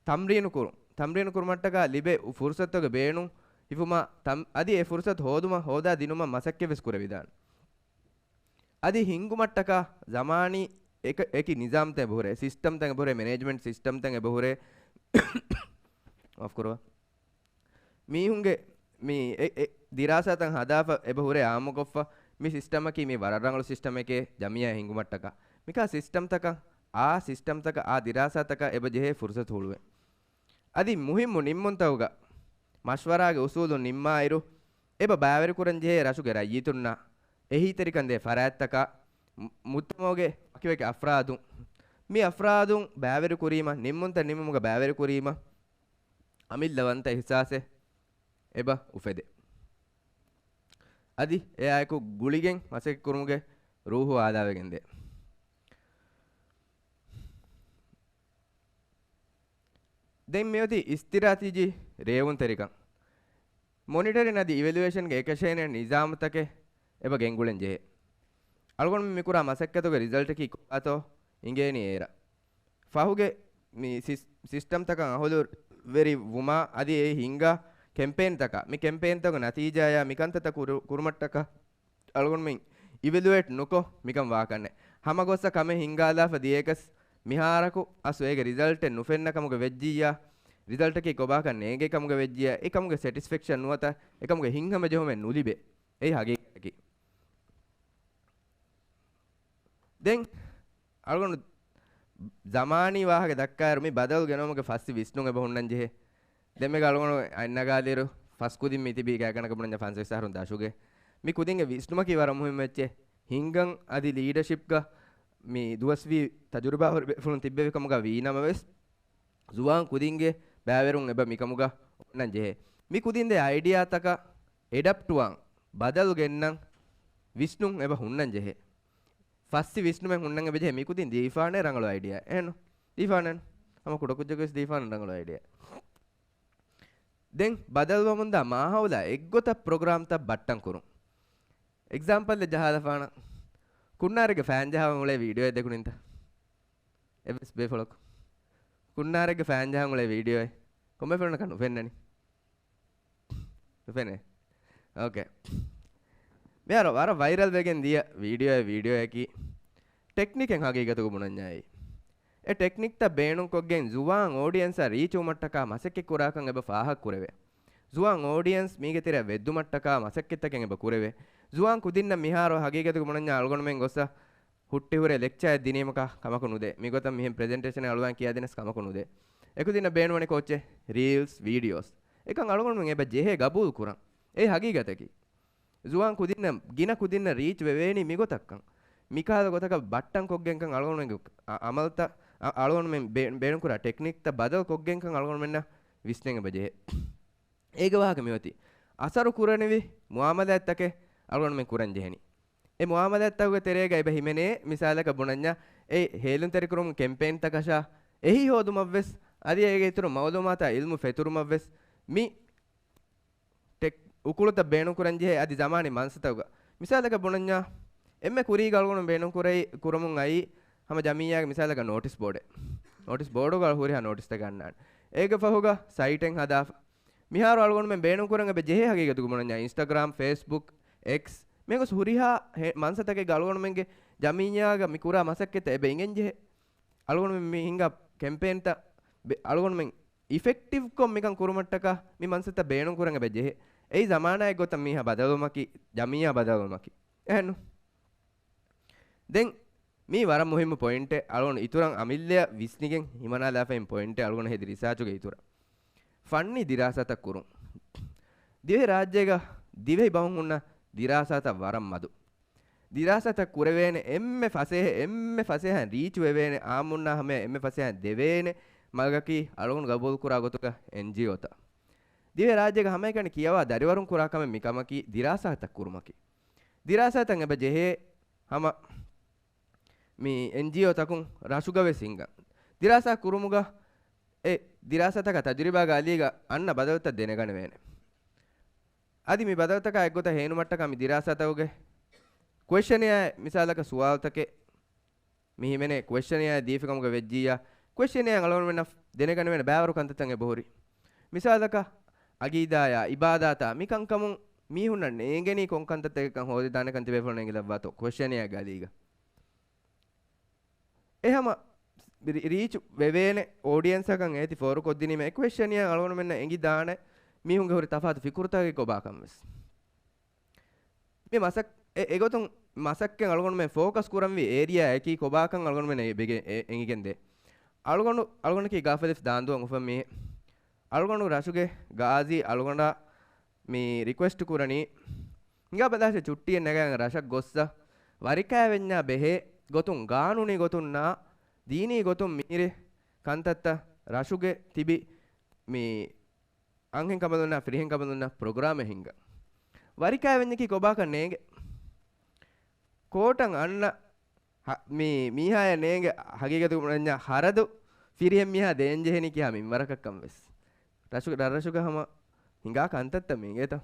ތަމްރީނު ކުރުން، ތަމްރީނު ކުރުމަށްޓަކާ ލިބޭ ފުރުސަތުގެ ބޭނުން ހިފުމާ، ތަމް-، އަދި އެ ފުރުސަތު ހޯދުމަށް ހޯދާ ދިނުމަށް މަސައްކަތް ވެސް ކުރެވިދާނެ. އަދި ހިންގުމަށްޓަކާ ޒަމާނީ އެކ-، އެކި ނިޒާމްތައް އެބަހުރޭ، ސިސްޓަމްތައް އެބަހުރޭ، މެނޭޖްމަންޓް ސިސްޓަމްތައް އެބަހުރޭ. މާފުކުރުވާ. މީހުންގެ މި އެ-، އެ-، ދިރާސާތައް ހަދާފަ އެބަ ހުރޭ އާއްމުކޮށްފަ، މި ސިސްޓަމަކީ މި ވަރަށް ރަނގަޅު ސިސްޓަމެކޭ ޖަމިއްޔާ ހިންގުމަށްޓަކާ. މިކާ ސިސްޓަމްތަކަށް، އާ ސިސްޓަމްތަކަށް، އާ ދިރާސާތަކަށް އެބަ ޖެހޭ ފުރުސަތު ހުޅުވޭ. އަދި މުހިއްމު ނިންމުންތަކުގަ މަޝްވަރާގެ އުސޫލުން ނިންމާއިރު، އެބަ ބައިވެރިކުރަން ޖެހޭ ރަށުގެ ރައްޔިތުންނާ އެހީތެރިކަން ދޭ ފަރާތްތަކާ، މު-، މުޖްތަމަޢުގެ ވަކިވަކި އަފްރާދުން، މި އަފްރާދުން ބައިވެރިކުރީމަ، ނިންމުންތައް ނިންމުމުގަ ބައިވެރިކުރީމަ، އަމިއްލަވަންތަ އިޙްސާސެއް އެބަ އުފެދޭ. އަދި އެއާއެކު ގުޅިގެން މަސައްކަތްކުރުމުގެ ރޫޙު އާލާވެގެންދޭ. ދެން މިއޮތީ އިސްތިރާޓިޖީ ރޭވުންތެރިކަން. މޮނިޓަރިން އަދި އިވެލުއޭޝަންގެ އެކަށޭނެ ނިޒާމުތަކެއް އެބަ ގެންގުޅެން ޖެހޭ. އަޅުގަނޑުމެން މިކުރާ މަސައްކަތުގެ ރިޒަލްޓަކީ ކޮބާތޯ އިނގޭނީ އޭރަށް. ފަހުގެ މި ސިސް-، ސިސްޓަމްތަކަށް އަހުލުވެރި ވުމާ އަދި އެ ހިންގާ ކެމްޕޭންތަކާ، މި ކެމްޕޭންތަކުގެ ނަތީޖާޔާ މިކަންތައްތައް ކުރު-، ކުރުމަށްޓަކާ އަޅުގަނޑުމެން އިވެލުއޭޓް ނުކޮށް މިކަން ވާކަންނެ. ހަމަ ގޮއްސަ ކަމެއް ހިންގާލާފަ ދިޔައިކަސް މިހާރަކު އަސް އޭގެ ރިޒަލްޓެއް ނުފެންނަ ކަމުގަ ވެއްޖިއްޔާ، ރިޒަލްޓަކީ ކޮބާކަން ނޭނގޭ ކަމުގަ ވެއްޖިއްޔާ، އެކަމުގެ ސެޓިސްފެކްޝަން ނުވަތަ އެކަމުގެ ހިތްހަމަޖެހުމެއް ނުލިބޭ. އެއީ ހަގީގަތަކީ. ދެން އަޅުގަނޑު ޒަމާނީ ވާހަކަ ދައްކާއިރު މި ބަދަލު ގެނައުމުގެ ފައްސި ވިސްނުން އެބަ ހުންނަން ޖެހޭ. ދެންމެގަ އަޅުގަނޑު އަތްނަގާލިއިރު ފަސް ކުދިން މި ތިބީ ގާތްގަނޑަކަށް ބުނަންޏާ ފަންސަވީސް އަހަރުން ދަށުގެ. މި ކުދިންގެ ވިސްނުމަކީ ވަރަށް މުހިއްމު އެއްޗެއް. ހިންގަން އަދި ލީޑަޝިޕްގަ މި ދުވަސްވީ ތަޖުރިބާ ހުރި ބޭފުޅުން ތިއްބެވި ކަމުގަ ވީނަމަވެސް، ޒުވާން ކުދިންގެ ބައިވެރިވުން އެބަ މިކަމުގަ އޮންނަން ޖެހޭ. މި ކުދިން ދޭ އައިޑިއާތަކަށް އެޑަޕްޓުވާން، ބަދަލު ގެންނަން ވިސްނުން އެބަ ހުންނަން ޖެހޭ. ފައްސި ވިސްނުމެއް ހުންނަން އެބަ ޖެހޭ. މި ކުދިން ދީފާނެ ރަނގަޅު އައިޑިއާ. އެހެންނު؟ ދީފާނެ. ހަމަ ކުޑަކުއްޖަކު ވެސް ދީފާނެ ރަނގަޅު އައިޑިއާ. ދެން ބަދަލުވަމުންދާ މާހައުލާ އެއްގޮތަށް ޕްރޮގްރާމްތައް ބައްޓަން ކުރުން. އެގްޒާމްޕަލްއެއް ޖަހާލަފާނަ، ކުންނާރެއްގެ ފައިން ޖަހާ އުޅޭ ވީޑިއޯއެއް ދެކުނިންތަ؟ އެއްވެސް ބޭފުޅަކު. ކުންނާރެއްގެ ފައިން ޖަހާ އުޅޭ ވީޑިއޯއެއް ކޮންމެ ފެނުނަކަށް ނުފެންނަނީ. ނުފެނޭ. އޯކޭ. މިހާރު ވަރަށް ވައިރަލް ވެގެން ދިޔަ ވީޑިއޯއެއް، ވީޑިއޯއަކީ ޓެކްނިކެއް ހަގީގަތުގަ ބުނަންޏާއި. އެ ޓެކްނިކްތައް ބޭނުންކޮށްގެން ޒުވާން އޯޑިއެންސަށް ރީޗްވުމަށްޓަކާ މަސައްކަތް ކުރާކަން އެބަ ފާހަގަ ކުރެވޭ. ޒުވާން އޯޑިއެންސް މީގެ ތެރެއަށް ވެއްދުމަށްޓަކާ މަސައްކަތްތަކެއް އެބަ ކުރެވޭ. ޒުވާން ކުދިންނަށް މިހާރު ހަގީގަތުގަ ބުނަންޏާ އަޅުގަނޑުމެން ގޮއްސަ ހުއްޓި ހުރެ ލެކްޗާއެއް ދިނީމަކާ ކަމަކު ނުދޭ. މިގޮތަށް މިހެން ޕްރެޒެންޓޭޝަނެއް އަޅުވާން ކިޔާދިނަސް ކަމަކު ނުދޭ. އެކުދިންނަށް ބޭނުންވަނީ ކޯއްޗެއް؟ ރީލްސް، ވީޑިއޯސް. އެކަން އަޅުގަނޑުމެން އެބަ ޖެހޭ ގަބޫލު ކުރަން. އެއީ ހަގީގަތަކީ. ޒުވާން ކުދިންނަށް، ގިނަ ކުދިންނަށް ރީޗް ވެވޭނީ މިގޮތަށްކަން. މިކަހަލަ ގޮތަކަށް ބައްޓަން ކޮށްގެންކަން އަޅުގަނޑުމެންގެ އަ-، އަމަލްތައް، އަ-، އަޅުގަނޑުމެން ބޭ-، ބޭނުންކުރާ ޓެކްނިކްތައް ބަދަލު ކޮށްގެންކަން އަޅުގަނޑުމެންނަށް ވިސްނެން އެބަ ޖެހޭ. އޭގެ ވާހަކަ މިއޮތީ، އަސަރު ކުރަނިވި މުއާމަލާތްތަކެއް އަޅުގަނޑުމެން ކުރަން ޖެހެނީ. އެ މުއާމަލާތްތަކުގެ ތެރޭގަ އެބަ ހިމެނޭ، މިސާލަކަށް ބުނަންޏާ، އެ ހޭލުންތެރިކުރުމުގެ ކެމްޕޭންތަކަށާ އެހީ ހޯދުމަށްވެސް، އަދި އޭގެ އިތުރު މައުލޫމާތާ އިލްމު ފެތުރުމަށްވެސް މި ޓެކް އުކުޅުތައް ބޭނުންކުރަން ޖެހޭ އަދި ޒަމާނީ މަންސަތަކުގަ. މިސާލަކަށް ބުނަންޏާ، އެންމެ ކުރީގަ އަޅުގަނޑު ބޭނުން ކުރައި-، ކުރަމުން އައީ ހަމަ ޖަމިއްޔާގެ މިސާލަކަށް ނޯޓިސް ބޯޑެއް. ނޯޓިސް ބޯޑުގަ ހުރިހާ ނޯޓިސްތަކެއް އަންނާނެ. އޭގެ ފަހުގަ ސައިޓެއް ހަދާފަ. މިހާރު އަޅުގަނޑުމެން ބޭނުންކުރަން އެބަ ޖެހޭ ހަގީގަތުގަ ބުނަންޏާ އިންސްޓަގްރާމް، ފޭސްބުކް، އެކްސް، މިގޮސް ހުރިހާ ހެ-، މަންސަތަކެއްގަ އަޅުގަނޑުމެންގެ ޖަމިއްޔާގަ މި ކުރާ މަސައްކަތްތައް އެބަ އިނގެން ޖެހޭ. އަޅުގަނޑުމެން މި ހިނގާ ކެމްޕޭންތައް ބެ-، އަޅުގަނޑުމެން އިފެކްޓިވްކޮށް މިކަން ކުރުމަށްޓަކާ މި މަންސަތައް ބޭނުންކުރަން އެބަ ޖެހޭ. އެއީ ޒަމާނާއެއް ގޮތަށް މީހާ ބަދަލުވުމަކީ، ޖަމިއްޔާ ބަދަލުވުމަކީ. އެހެންނު؟ ދެން މީ ވަރަށް މުހިއްމު ޕޮއިންޓެއް. އަޅުގަނޑު އިތުރަށް އަމިއްލައަށް ވިސްނިގެން ހިމަނާލާފައިން ޕޮއިންޓެއް އަޅުގަނޑު ހެދި ރިސާޗުގެ އިތުރަށް. ފަންނީ ދިރާސާތައް ކުރުން. ދިވެހި ރާއްޖޭގަ ދިވެހި ބަހުން ހުންނަ ދިރާސާތައް ވަރަށް މަދު. ދިރާސާތައް ކުރެވޭނެ އެންމެ ފަސޭހަ، އެންމެ ފަސޭހައިން ރީޗު ވެވޭނެ، އާއްމުންނާ ހަމަޔަށް އެންމެ ފަސޭހައިން ދެވޭނެ މަގަކީ އަޅުގަނޑު ގަބޫލުކުރާ ގޮތުގަ އެންޖީއޯތައް. ދިވެހި ރާއްޖޭގަ ހަމައެކަނި ކިޔަވާ ދަރިވަރުން ކުރާ ކަމެއް މިކަމަކީ ދިރާސާތައް ކުރުމަކީ. ދިރާސާތައް އެބަ ޖެހޭ ހަމަ މި އެންޖީއޯތަކުން ރަށުގަ ވެސް ހިންގަން. ދިރާސާ ކުރުމުގަ އެ ދިރާސާތަކާ ތަޖުރިބާގެ އަލީގަ އަންނަ ބަދަލުތައް ދެނެގަނެވޭނެ. އަދި މި ބަދަލުތަކާ އެއްގޮތަށް ހޭނުމަށްޓަކާ މި ދިރާސާތަކުގެ ކުއެޝަނެއާ މިސާލަކަށް ސުވާލުތަކެއް މި ހިމެނޭ ކުއެޝަނެއާ ދީފިކަމުގަ ވެއްޖިއްޔާ، ކުއެޝަނެއާ އަޅުގަނޑުމެންނަށް ދެނެގަނެވޭނެ ބައިވަރު ކަންތައްތައް އެބަހުރި. މިސާލަކަށް އަގީދާޔާ، އިބާދާތާ މި ކަންކަމުން މީހުންނަށް ނޭނގެނީ ކޮން ކަންތައްތަކެއްކަން ހޯދިދާނެކަން ތިބޭފުޅުން އެނގިލައްވާތޯ ކުއެޝަނެއާގެ އަލީގަ. އެހަމަ ރީ-، ރީޗު ވެވޭނެ އޯޑިއެންސަކަށް އޭތި ފޯރުކޮށްދިނީމަ އެ ކުއެޝަނެއާ އަޅުގަނޑުމެންނަށް އެނގިދާނެ މީހުންގެ ހުރި ތަފާތު ފިކުރުތަކެއް ކޮބާކަން ވެސް. މި މަސައް-، އެ-، އެގޮތުން މަސައްކަތް އަޅުގަނޑުމެން ފޯކަސް ކުރަންވީ އޭރިއާއަކީ ކޮބާކަން އަޅުގަނޑުމެން އެ-، އެ-، އެނގިގެންދޭ. އަޅުގަނޑު، އަޅުގަނޑަކީ ގާފަލިފް ދާންދުއަށް އުފަން މީހެއް. އަޅުގަނޑު ރަށުގެ ގާޒީ އަޅުގަނޑާ މި ރިކުއެސްޓް ކުރަނީ، ހިނގާ ބަލާށޭ ޗުއްޓީއެއް ނަގާގެން ރަށަށް ގޮއްސަ، ވަރިކައިވެންޏާ ބެހޭ ގޮތުން ގާނޫނީ ގޮތުންނާ ދީނީ ގޮތުން މިހިރި ކަންތައްތައް ރަށުގެ ތިބި މި އަންހެން ކަނބަލުންނާ ފިރިހެން ކަނބަލުންނަށް ޕްރޮގްރާމެއް ހިންގަން. ވަރިކައިވެންޏަކީ ކޮބާކަން ނޭނގެ. ކޯޓަށް އަންނަ ހަ-، މި މީހާޔަށް ނޭނގެ ހަގީގަތުގަ ބުނަންޏާ ހަރަދު ފިރިހެން މީހާ ދޭންޖެހެނީ ކިހާ މިންވަރަކަށްކަން ވެސް. ރަށުގެ، ރަށްރަށުގަ ހަމަ ހިނގާ ކަންތައްތައް މި އިނގޭތަ؟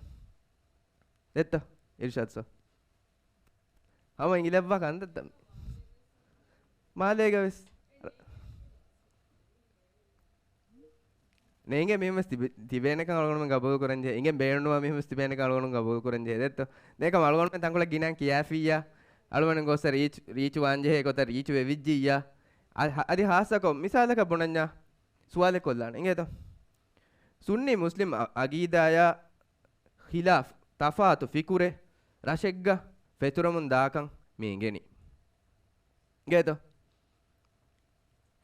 ދެއްތަ؟ އިރުޝާދް ސާ. ހަމަ އިނގިލައްވާ ކަންތައްތައް މި. މާލޭގަ ވެސް. ނޭނގޭ މީހުން ވެސް ތިބި-، ތިބޭނެކަން އަޅުގަނޑުމެން ގަބޫލު ކުރަންޖެހޭ. އިނގެން ބޭނުންވާ މީހުން ވެސް ތިބޭނެކަން އަޅުގަނޑު ގަބޫލު ކުރަންޖެހޭ. ދެއްތޯ؟ ދެން އަޅުގަނޑުމެން ތަންކޮޅެއް ގިނައިން ކިޔާފިއްޔާ، އަޅުގަނޑު ގޮއްސަ ރީޗް، ރީޗު ވާންޖެހޭ ގޮތަށް ރީޗު ވެވިއްޖިއްޔާ. އަ-، އަދި ހާއްސަކޮށް މިސާލަކަށް ބުނަންޏާ ސުވާލެއް ކޮށްލާނެ. އިނގޭތޯ؟ ސުންނީ މުސްލިމް އަ-، އަގީދާޔާ ޚިލާފް ތަފާތު ފިކުރެއް ރަށެއްގަ ފެތުރަމުން ދާކަން މި އިނގެނީ. އިނގޭތޯ؟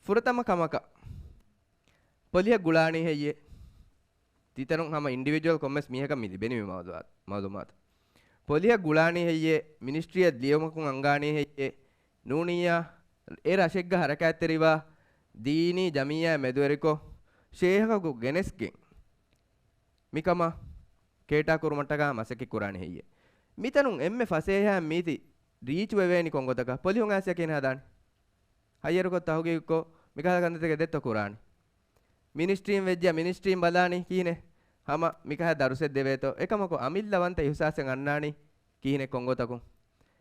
ފުރަތަމަ ކަމަކަށް ޕޮލިހަށް ގުޅާނީ ހެއްޔޭ؟ ތިތަނުން ހަމަ އިންޑިވިޖުއަލް ކޮންމެސް މީހަކަށް މި ލިބެނީ މި މައުލޫމާތު، މައުލޫމާތު. ޕޮލިހަށް ގުޅާނީ ހެއްޔޭ؟ މިނިސްޓްރީއަށް ލިޔުމަކުން އަންގާނީ ހެއްޔޭ؟ ނޫނިއްޔާ، އެ ރަށެއްގަ ހަރަކާތްތެރިވާ ދީނީ ޖަމިއްޔާއާ މެދުވެރިކޮށް، ޝޭހަކަކު ގެނެސްގެން މިކަމަށް ކޭޓާ ކުރުމަށްޓަކާ މަސައްކަތް ކުރާނެ ހެއްޔޭ؟ މިތަނުން އެންމެ ފަސޭހައިން މީތި ރީޗު ވެވޭނީ ކޮން ގޮތަކަށް؟ ޕޮލިހުން އައިސް ޔަޤީން ހަދާނެ. ހައްޔަރުކޮށް ތަހުގީގުކޮށް، މިކަހަލަ ކަންތައްތަކެއް ދެއްތޯ ކުރާނީ؟ މިނިސްޓްރީން ވެއްޖިއްޔާ، މިނިސްޓްރީން ބަލާނީ ކިހިނެއް؟ ހަމަ މިކަހަލަ ދަރުސެއް ދެވޭތޯ؟ އެކަމަކު އަމިއްލަވަންތަ އިހުސާސެއް އަންނާނީ ކިހިނެއް ކޮން ގޮތަކުން؟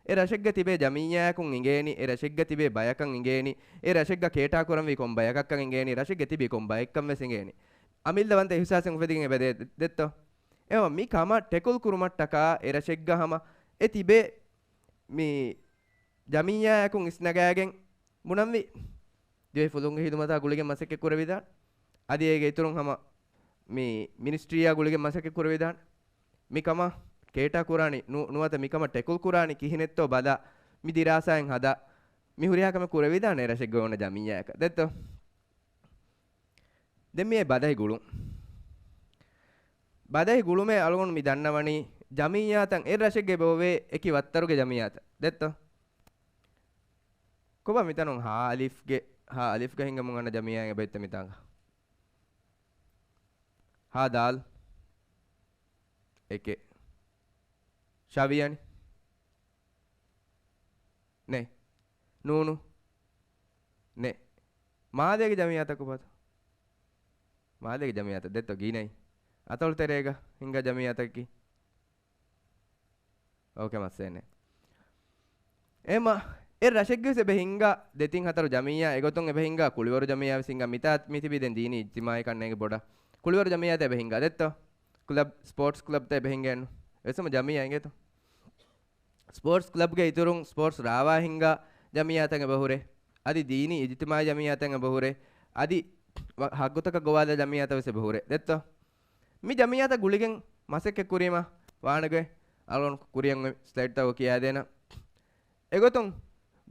އެ ރަށެއްގަ ތިބޭ ޖަމިއްޔާއަކުން އިނގޭނީ، އެ ރަށެއްގަ ތިބޭ ބަޔަކަށް އިނގޭނީ، އެ ރަށެއްގަ ކޭޓާ ކުރަންވީ ކޮން ބަޔަކަށްކަން އިނގޭނީ، ރަށެއްގަ ތިބީ ކޮން ބައެއްކަން ވެސް އިނގޭނީ. އަމިއްލަވަންތަ އިހުސާސެއް އުފެދިގެން އެބަ ދޭ-، ދެއްތޯ؟ އެހެން މި ކަމަށް ޓެކުލް ކުރުމަށްޓަކާ އެ ރަށެއްގަ ހަމަ އެ އެ ތިބޭ މި ޖަމިއްޔާއަކުން އިސްނަގާގެން ބުނަންވީ ދިވެހި ފުލުންގެ ހިދުމަތާ ގުޅިގެން މަސައްކަތް ކުރެވިދާނެ. އަދި އޭގެ އިތުރުން ހަމަ މި މިނިސްޓްރީއާ ގުޅިގެން މަސައްކަތް ކުރެވިދާނެ. މި ކަމަށް ކޭޓާ ކުރާނީ ނު-، ނުވަތަ މި ކަމަށް ޓެކުލް ކުރާނީ ކިހިނެއްތޯ ބަލާ، މި ދިރާސާއިން ހަދާ، މި ހުރިހާ ކަމެއް ކުރެވިދާނެ އެ ރަށެއްގަ އޮންނަ ޖަމިއްޔާއަކަށް. ދެއްތޯ؟ ދެން މިއޭ ބަދަހި ގުޅުން. ބަދަހި ގުޅުމޭ އަޅުގަނޑު މި ދަންނަވަނީ ޖަމިއްޔާތައް އެއް ރަށެއްގަ އެބަ އޮވޭ އެކި ވައްތަރުގެ ޖަމިއްޔާތައް. ދެއްތޯ؟ ކޮބާ މިތަނުން ހާ އަލިފްގެ، ހާ އަލިފްގަ ހިނގަމުން އަންނަ ޖަމިއްޔާއެއް އެބައޮތްތަ މިތާނގަ؟ ހާ ދާލް. އެކެއް. ޝަވިޔަނި. ނެ. ނޫނު. ނެ. މާލޭގެ ޖަމިއްޔާތައް ކޮބާތޯ؟ މާލޭގެ ޖަމިއްޔާތައް ދެއްތޯ ގިނައި. އަތޮޅު ތެރޭގަ ހިންގާ ޖަމިއްޔާތަކަކީ. އޯކޭ މައްސަލައެއް ނެތް. އެމަ، އެ ރަށެއްގެ ވެސް އެބަ ހިންގާ ދެތިން ހަތަރު ޖަމިއްޔާ އެގޮތުން އެބަ ހިންގާ ކުޅިވަރު ޖަމިއްޔާ ވެސް ހިންގާ މިތާ މިތިބީ ދެން ދީނީ އިޖްތިމާއީ ކަންނޭނގެ ބޮޑަށް ކުޅިވަރު ޖަމިއްޔާތައް އެބަ ހިންގާ ދެއްތޯ؟ ކްލަބް، ސްޕޯޓްސް ކްލަބްތައް އެބަ ހިނގޭނު. އެވެސް ހަމަ ޖަމިއްޔާ އިނގޭތޯ؟ ސްޕޯޓްސް ކްލަބްގެ އިތުރުން ސްޕޯޓްސް ރާވާ ހިންގާ ޖަމިއްޔާތައް އެބަ ހުރޭ. އަދި ދީނީ އިޖްތިމާއީ ޖަމިއްޔާތައް އެބަ ހުރޭ. އަދި ވަ-، ހައްގުތަކަށް ގޮވާލާ ޖަމިއްޔާތައް ވެސް އެބަ ހުރޭ. ދެއްތޯ؟ މި ޖަމިއްޔާތައް ގުޅިގެން މަސައްކަތް ކުރީމަ ވާނެގޮތް އަޅުގަނޑު ކުރިއަށް އޮތް ސްލައިޑްތައް ކިޔާދޭނަ. އެގޮތުން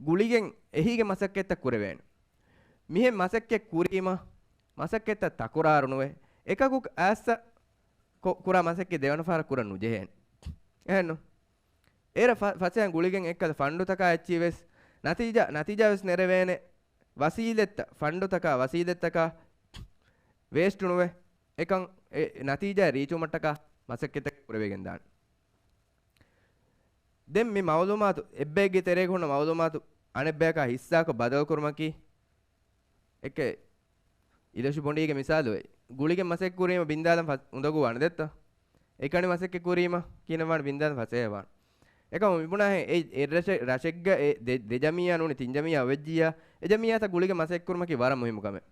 ގުޅިގެން އެހީގެ މަސައްކަތްތައް ކުރެވޭނެ. މިހެން މަސައްކަތް ކުރީމަ މަސައްކަތްތައް ތަކުރާރު ނުވެ، އެކަކު އައްސަ ކޮ-، ކުރާ މަސައްކަތް ދެވަނަ ފަހަރަށް ކުރަން ނުޖެހޭނެ. އެހެންނު؟ އޭރަށް ފަ-، ފަސޭހައިން ގުޅިގެން އެއްކަލަ ފަންޑުތަކާ އެއްޗިހި ވެސް ނަތީޖާ، ނަތީޖާ ވެސް ނެރެވޭނެ، ވަސީލަތްތައް، ފަންޑުތަކާ ވަސީލަތްތަކާ ވޭސްޓު ނުވެ، އެކަން އެ ނަތީޖާ ރީޗުވުމަށްޓަކާ މަސައްކަތްތަކެއް ކުރެވިގެން ދާނެ. ދެން މި މައުލޫމާތު، އެއްބައެއްގެ ތެރޭގަ ހުންނަ މައުލޫމާތު އަނެއްބަޔަކާ ހިއްސާކޮށް ބަދަލުކުރުމަކީ، އެކެ އިލަށު ބޮނޑީގެ މިސާލު އެއް. ގުޅިގެން މަސައްކަތް ކުރީމަ ބިންދާލަން ފަ-، އުނދަގޫވާނެ ދެއްތޯ؟ އެކަނި މަސައްކަތް ކުރީމަ ކިހިނެއްވާނެ ބިންދާލަން ފަސޭހަވާނެ. އެކަމު މިބުނާހެން އެ، އެއް ރަށެ-، ރަށެއްގަ އެ ދެ، ދެ ޖަމިއްޔާ ނޫނީ ތިން ޖަމިއްޔާ އޮވެއްޖިއްޔާ، އެ ޖަމިއްޔާތައް ގުޅިގެން މަސައްކަތް ކުރުމަކީ ވަރަށް މުހިއްމު ކަމެއް.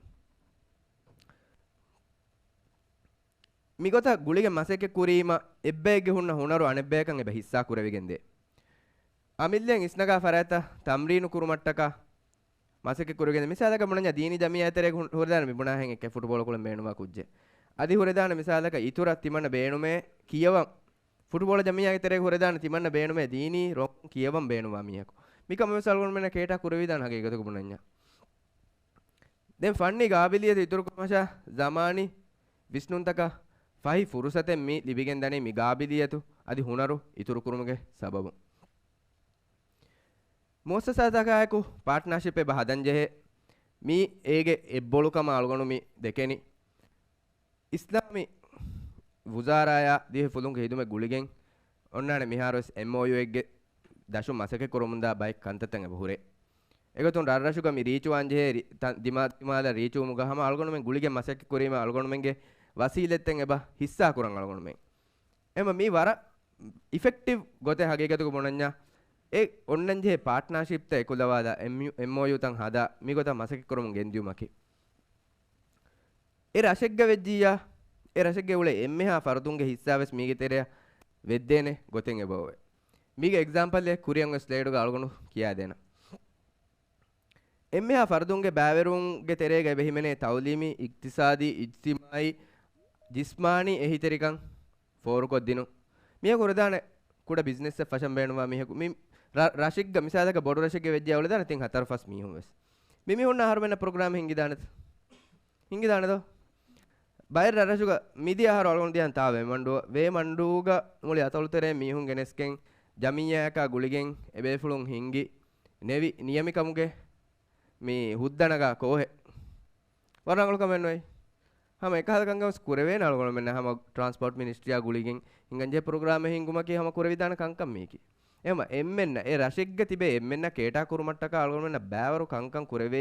މިގޮތަށް ގުޅިގެން މަސައްކަތް ކުރީމަ އެއްބައެއްގެ ހުންނަ ހުނަރު އަނެއްބަޔަކަށް އެބަ ހިއްސާ ކުރެވިގެން ދޭ. އަމިއްލައިން އިސްނަގާ ފަރާތްތައް ތަމްރީނު ކުރުމަށްޓަކާ މަސައްކަތް ކުރެވިގެން ދޭ. މިސާލަކަށް ބުނަންޏާ ދީނީ ޖަމިއްޔާ ތެރޭގަ ހު-، ހުރެދާނެ މި ބުނާހެން އެކެއް ފުޓުބޯޅަ ކުޅެން ބޭނުންވާ ކުއްޖެއް. އަދި ހުރެދާނެ މިސާލަކަށް އިތުރަށް ތިމަންނަ ބޭނުމޭ ކިޔަވަން. ފުޓުބޯޅަ ޖަމިއްޔާގެ ތެރޭގަ ހުރެދާނެ ތިމަންނަ ބޭނުމޭ ދީނީ ރޮނގުން ކިޔަވަން ބޭނުންވާ މީހަކު. މިކަމަށް ވެސް އަޅުގަނޑުމެންނަށް ކޭޓާ ކުރެވިދާނެ ހަގީގަތަކު ބުނަންޏާ. ދެން ފަންނީ ގާބިލިއްޔަތު އިތުރުކުރުމަށާ ޒަމާނީ ވިސްނުންތަކާ ފަހި ފުރުސަތެއް މި ލިބިގެން ދަނީ މި ގާބިލިއްޔަތު އަދި ހުނަރު އިތުރުކުރުމުގެ ސަބަބުން. މުއައްސަސާތަކާއެކު ޕާޓްނާޝިޕް އެބަ ހަދަންޖެހޭ. މީ އޭގެ އެއްބޮޅުކަމަށް އަޅުގަނޑު މި ދެކެނީ. އިސްލާމީ ވުޒާރާޔާ ދިވެހި ފުލުންގެ ހިދުމަތް ގުޅިގެން އޮންނާނެ މިހާރުވެސް އެމްއޯޔޫއެއްގެ ދަށުން މަސައްކަތް ކުރަމުންދާ ބައެއް ކަންތައްތައް އެބަ ހުރޭ. އެގޮތުން ރަށްރަށުގަ މި ރީޗުވާންޖެހޭ ރި-، ތަ-، ދިމާ-، ދިމާލަށް ރީޗުވުމުގަ ހަމަ އަޅުގަނޑުމެން ގުޅިގެން މަސައްކަތް ކުރީމަ އަޅުގަނޑުމެންގެ ވަސީލަތްތައް އެބަ ހިއްސާކުރަން އަޅުގަނޑުމެން. އެމަ މީ ވަރަށް އިފެކްޓިވް ގޮތެއް ހަގީގަތުގަ ބުނަންޏާ، އެ އޮންނަންޖެހޭ ޕާޓްނާޝިޕްތައް އެކުލަވާލާ އެމްޔޫ-، އެމްއޯޔޫތައް ހަދާ މިގޮތަށް މަސައްކަތް ކުރަމުން ގެންދިޔުމަކީ. އެ ރަށެއްގަ ވެއްޖިއްޔާ، އެ ރަށެއްގެ އުޅޭ އެންމެހާ ފަރުދުންގެ ހިއްސާވެސް މީގެ ތެރެއަށް ވެއްދޭނެ ގޮތެއް އެބައޮވޭ. މީގެ އެގްޒާމްޕަލްއެއް ކުރިއަށް އޮތް ސްލައިޑުގަ އަޅުގަނޑު ކިޔާދޭނަން. އެންމެހާ ފަރުދުންގެ ބައިވެރިވުމުގެ ތެރޭގަ އެބަ ހިމެނޭ ތައުލީމީ، އިޤްތިޞާދީ، އިޖްތިމާޢީ، ޖިސްމާނީ އެހީތެރިކަން ފޯރުކޮށްދިނުން. މީހަކު ހުރެދާނެ ކުޑަ ބިޒްނަސްއެއް ފަށަން ބޭނުންވާ މީހަކު މި ރަ-، ރަށެއްގަ، މިސާލަކަށް ބޮޑު ރަށެއްގަ ވެއްޖެއްޔާ އުޅެދާނެ ތިން ހަތަރު ފަސް މީހުން ވެސް. މި މީހުންނާ އަހަރުމެންނަށް ޕްރޮގްރާމެއް ހިންގިދާނެތަ؟ ހިނގިދާނެދޯ؟ ބައެއް ރަށްރަށުގަ މިދިޔަ އަހަރު އަޅުގަނޑު ދިޔަން ތާ ވޭމަންޑޫ، ވޭމަންޑޫގަ މުޅި އަތޮޅުތެރޭ މީހުން ގެނެސްގެން ޖަމިއްޔާއަކާ ގުޅިގެން އެބޭފުޅުން ހިންގި ނެވި ނިޔަމިކަމުގެ މި ހުއްދަ ނަގާ ކޯހެއް. ވަރަށް ރަނގަޅު ކަމެއް ނުވޭ. ހަމަ އެކަހަލަ ކަންކަން ވެސް ކުރެވޭނެ އަޅުގަނޑުމެންނަށް ހަމަ ޓްރާންސްޕޯޓް މިނިސްޓްރީއާ ގުޅިގެން ހިނގަންޖެހޭ ޕްރޮގްރާމެއް ހިންގުމަކީ ހަމަ ކުރެވިދާނެ ކަންކަން މީކީ. އެހެންވީމަ އެންމެންނަށް އެ ރަށެއްގަ ތިބޭ އެންމެންނަށް ކޭޓާ ކުރުމަށްޓަކާ އަޅުގަނޑުމެންނަށް ބައިވަރު ކަންކަން ކުރެވޭ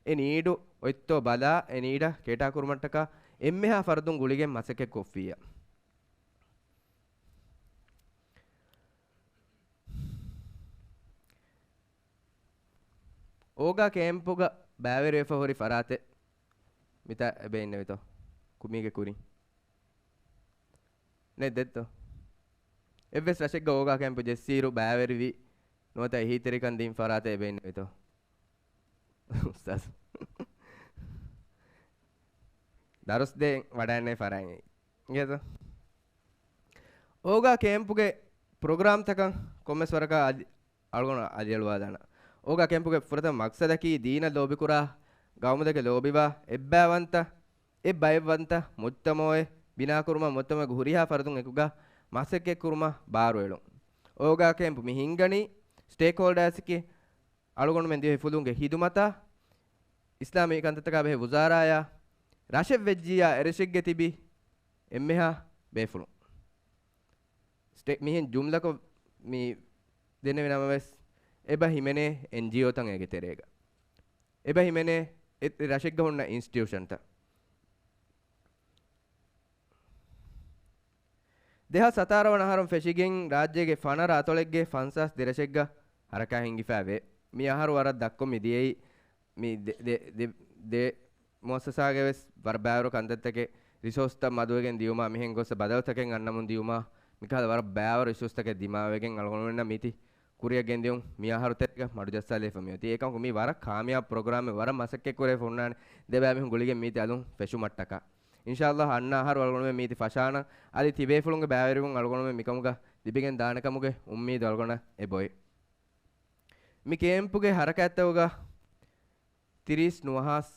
އެ ނީޑު އޮތްތޯ ބަލާ އެ ނީޑަށް ކޭޓާ ކުރުމަށްޓަކާ އެންމެހާ ފަރުދުން ގުޅިގެން މަސައްކަތް ކޮށްފިއްޔާ. އޯގާ ކޭމްޕުގަ ބައިވެރިވެފަ ހުރި ފަރާތެއް މިތާ އެބަ އިންނެވިތޯ؟ ކު-، މީގެ ކުރިން. ނެތް ދެއްތޯ؟ އެއްވެސް ރަށެއްގަ އޯގާ ކޭމްޕު ޖެއްސިއިރު ބައިވެރިވި ނުވަތަ އެހީތެރިކަން ދިން ފަރާތެއް އެބައިންނެވިތޯ؟ އުސްތާޒް. ދަރުސް ދޭން ވަޑައިންނެވި ފަރާތް އިނގޭތޯ؟ އޯގާ ކޭމްޕުގެ ޕްރޮގްރާމްތަކަށް ކޮންމެސް ވަރަކަށް އަލި-، އަޅުގަނޑު އަލިއަޅުވާލާނަން. އޯގާ ކޭމްޕުގެ ފުރަތަމަ މަޤްޞަދަކީ ދީނަށް ލޯބިކުރާ ގައުމުތަކެއް ލޯބިވާ އެއްބައިވަންތަ، އެއްބައެއްވަންތަ މުޖްތަމަޢެއް ބިނާކުރުމަށް މުޖްތަމަޢުގެ ހުރިހާ ފަރުދުން އެކުގަ މަސައްކަތްކުރުމަށް ބާރުއެޅުން. އޯގާ ކޭމްޕު މި ހިންގަނީ ސްޓޭކްހޯލްޑާސްގެ އަޅުގަނޑުމެން ދިވެހި ފުލުންގެ ހިދުމަތާ، އިސްލާމީ ކަންތައްތަކާ ބެހޭ ވުޒާރާޔާ، ރަށެއް ވެއްޖިއްޔާ އެރަށެއްގެ ތިބި އެންމެހާ ބޭފުޅުން. ސްޓޭ-، މިހެން ޖުމްލަކޮށް މި ދެންނެވި ނަމަވެސް، އެބަ ހިމެނޭ އެންޖީއޯތައް އޭގެ ތެރޭގަ. އެބަ ހިމެނޭ އެ ރަށެއްގަ ހުންނަ އިންސްޓިޓިއުޝަންތައް. ދެހާސް ހަތާރަ ވަނަ އަހަރުން ފެށިގެން ރާއްޖޭގެ ފަނަރަ އަތޮޅެއްގެ ފަންސާސް ދެ ރަށެއްގަ ހަރަކާތް ހިންގިފައިވޭ. މި އަހަރު ވަރަށް ދަށްކޮށް މި ދިޔައީ މި ދެ، ދެ، ދެ، ދެ މުއައްސަސާގެ ވެސް ވަރަށް ބައިވަރު ކަންތައްތަކެއް ރިސޯސްތައް މަދުވެގެން ދިޔުމާ މިހެން ގޮސް ބަދަލުތަކެއް އަންނަމުން ދިޔުމާ މިކަހަލަ ވަރަށް ބައިވަރު އިޝޫސްތަކެއް ދިމާވެގެން އަޅުގަނޑުމެންނަށް މީތި ކުރިއަށް ގެންދިޔުން މި އަހަރު ތެރޭގަ މަޑުޖައްސާލައިފަ މިއޮތީ. އެކަމަކު މީ ވަރަށް ކާމިޔާބު ޕްރޮގްރާމެއް ވަރަށް މަސައްކަތް ކުރެވިފަ ހުންނާނެ ދެބައި މީހުން ގުޅިގެން މީތި އަލުން ފެށުމަށްޓަކާ. އިންޝާﷲ އަންނަ އަހަރު އަޅުގަނޑުމެން މީތި ފަށާނަން އަދި ތިބޭފުޅުންގެ ބައިވެރިވުން އަޅުގަނޑުމެން މިކަމުގަ ލިބިގެން ދާނެކަމުގެ އުއްމީދު އަޅުގަނޑަށް އެބޮތް. މި ކޭމްޕުގެ ހަރަކާތްތަކުގަ ތިރީސް ނުވަހާސް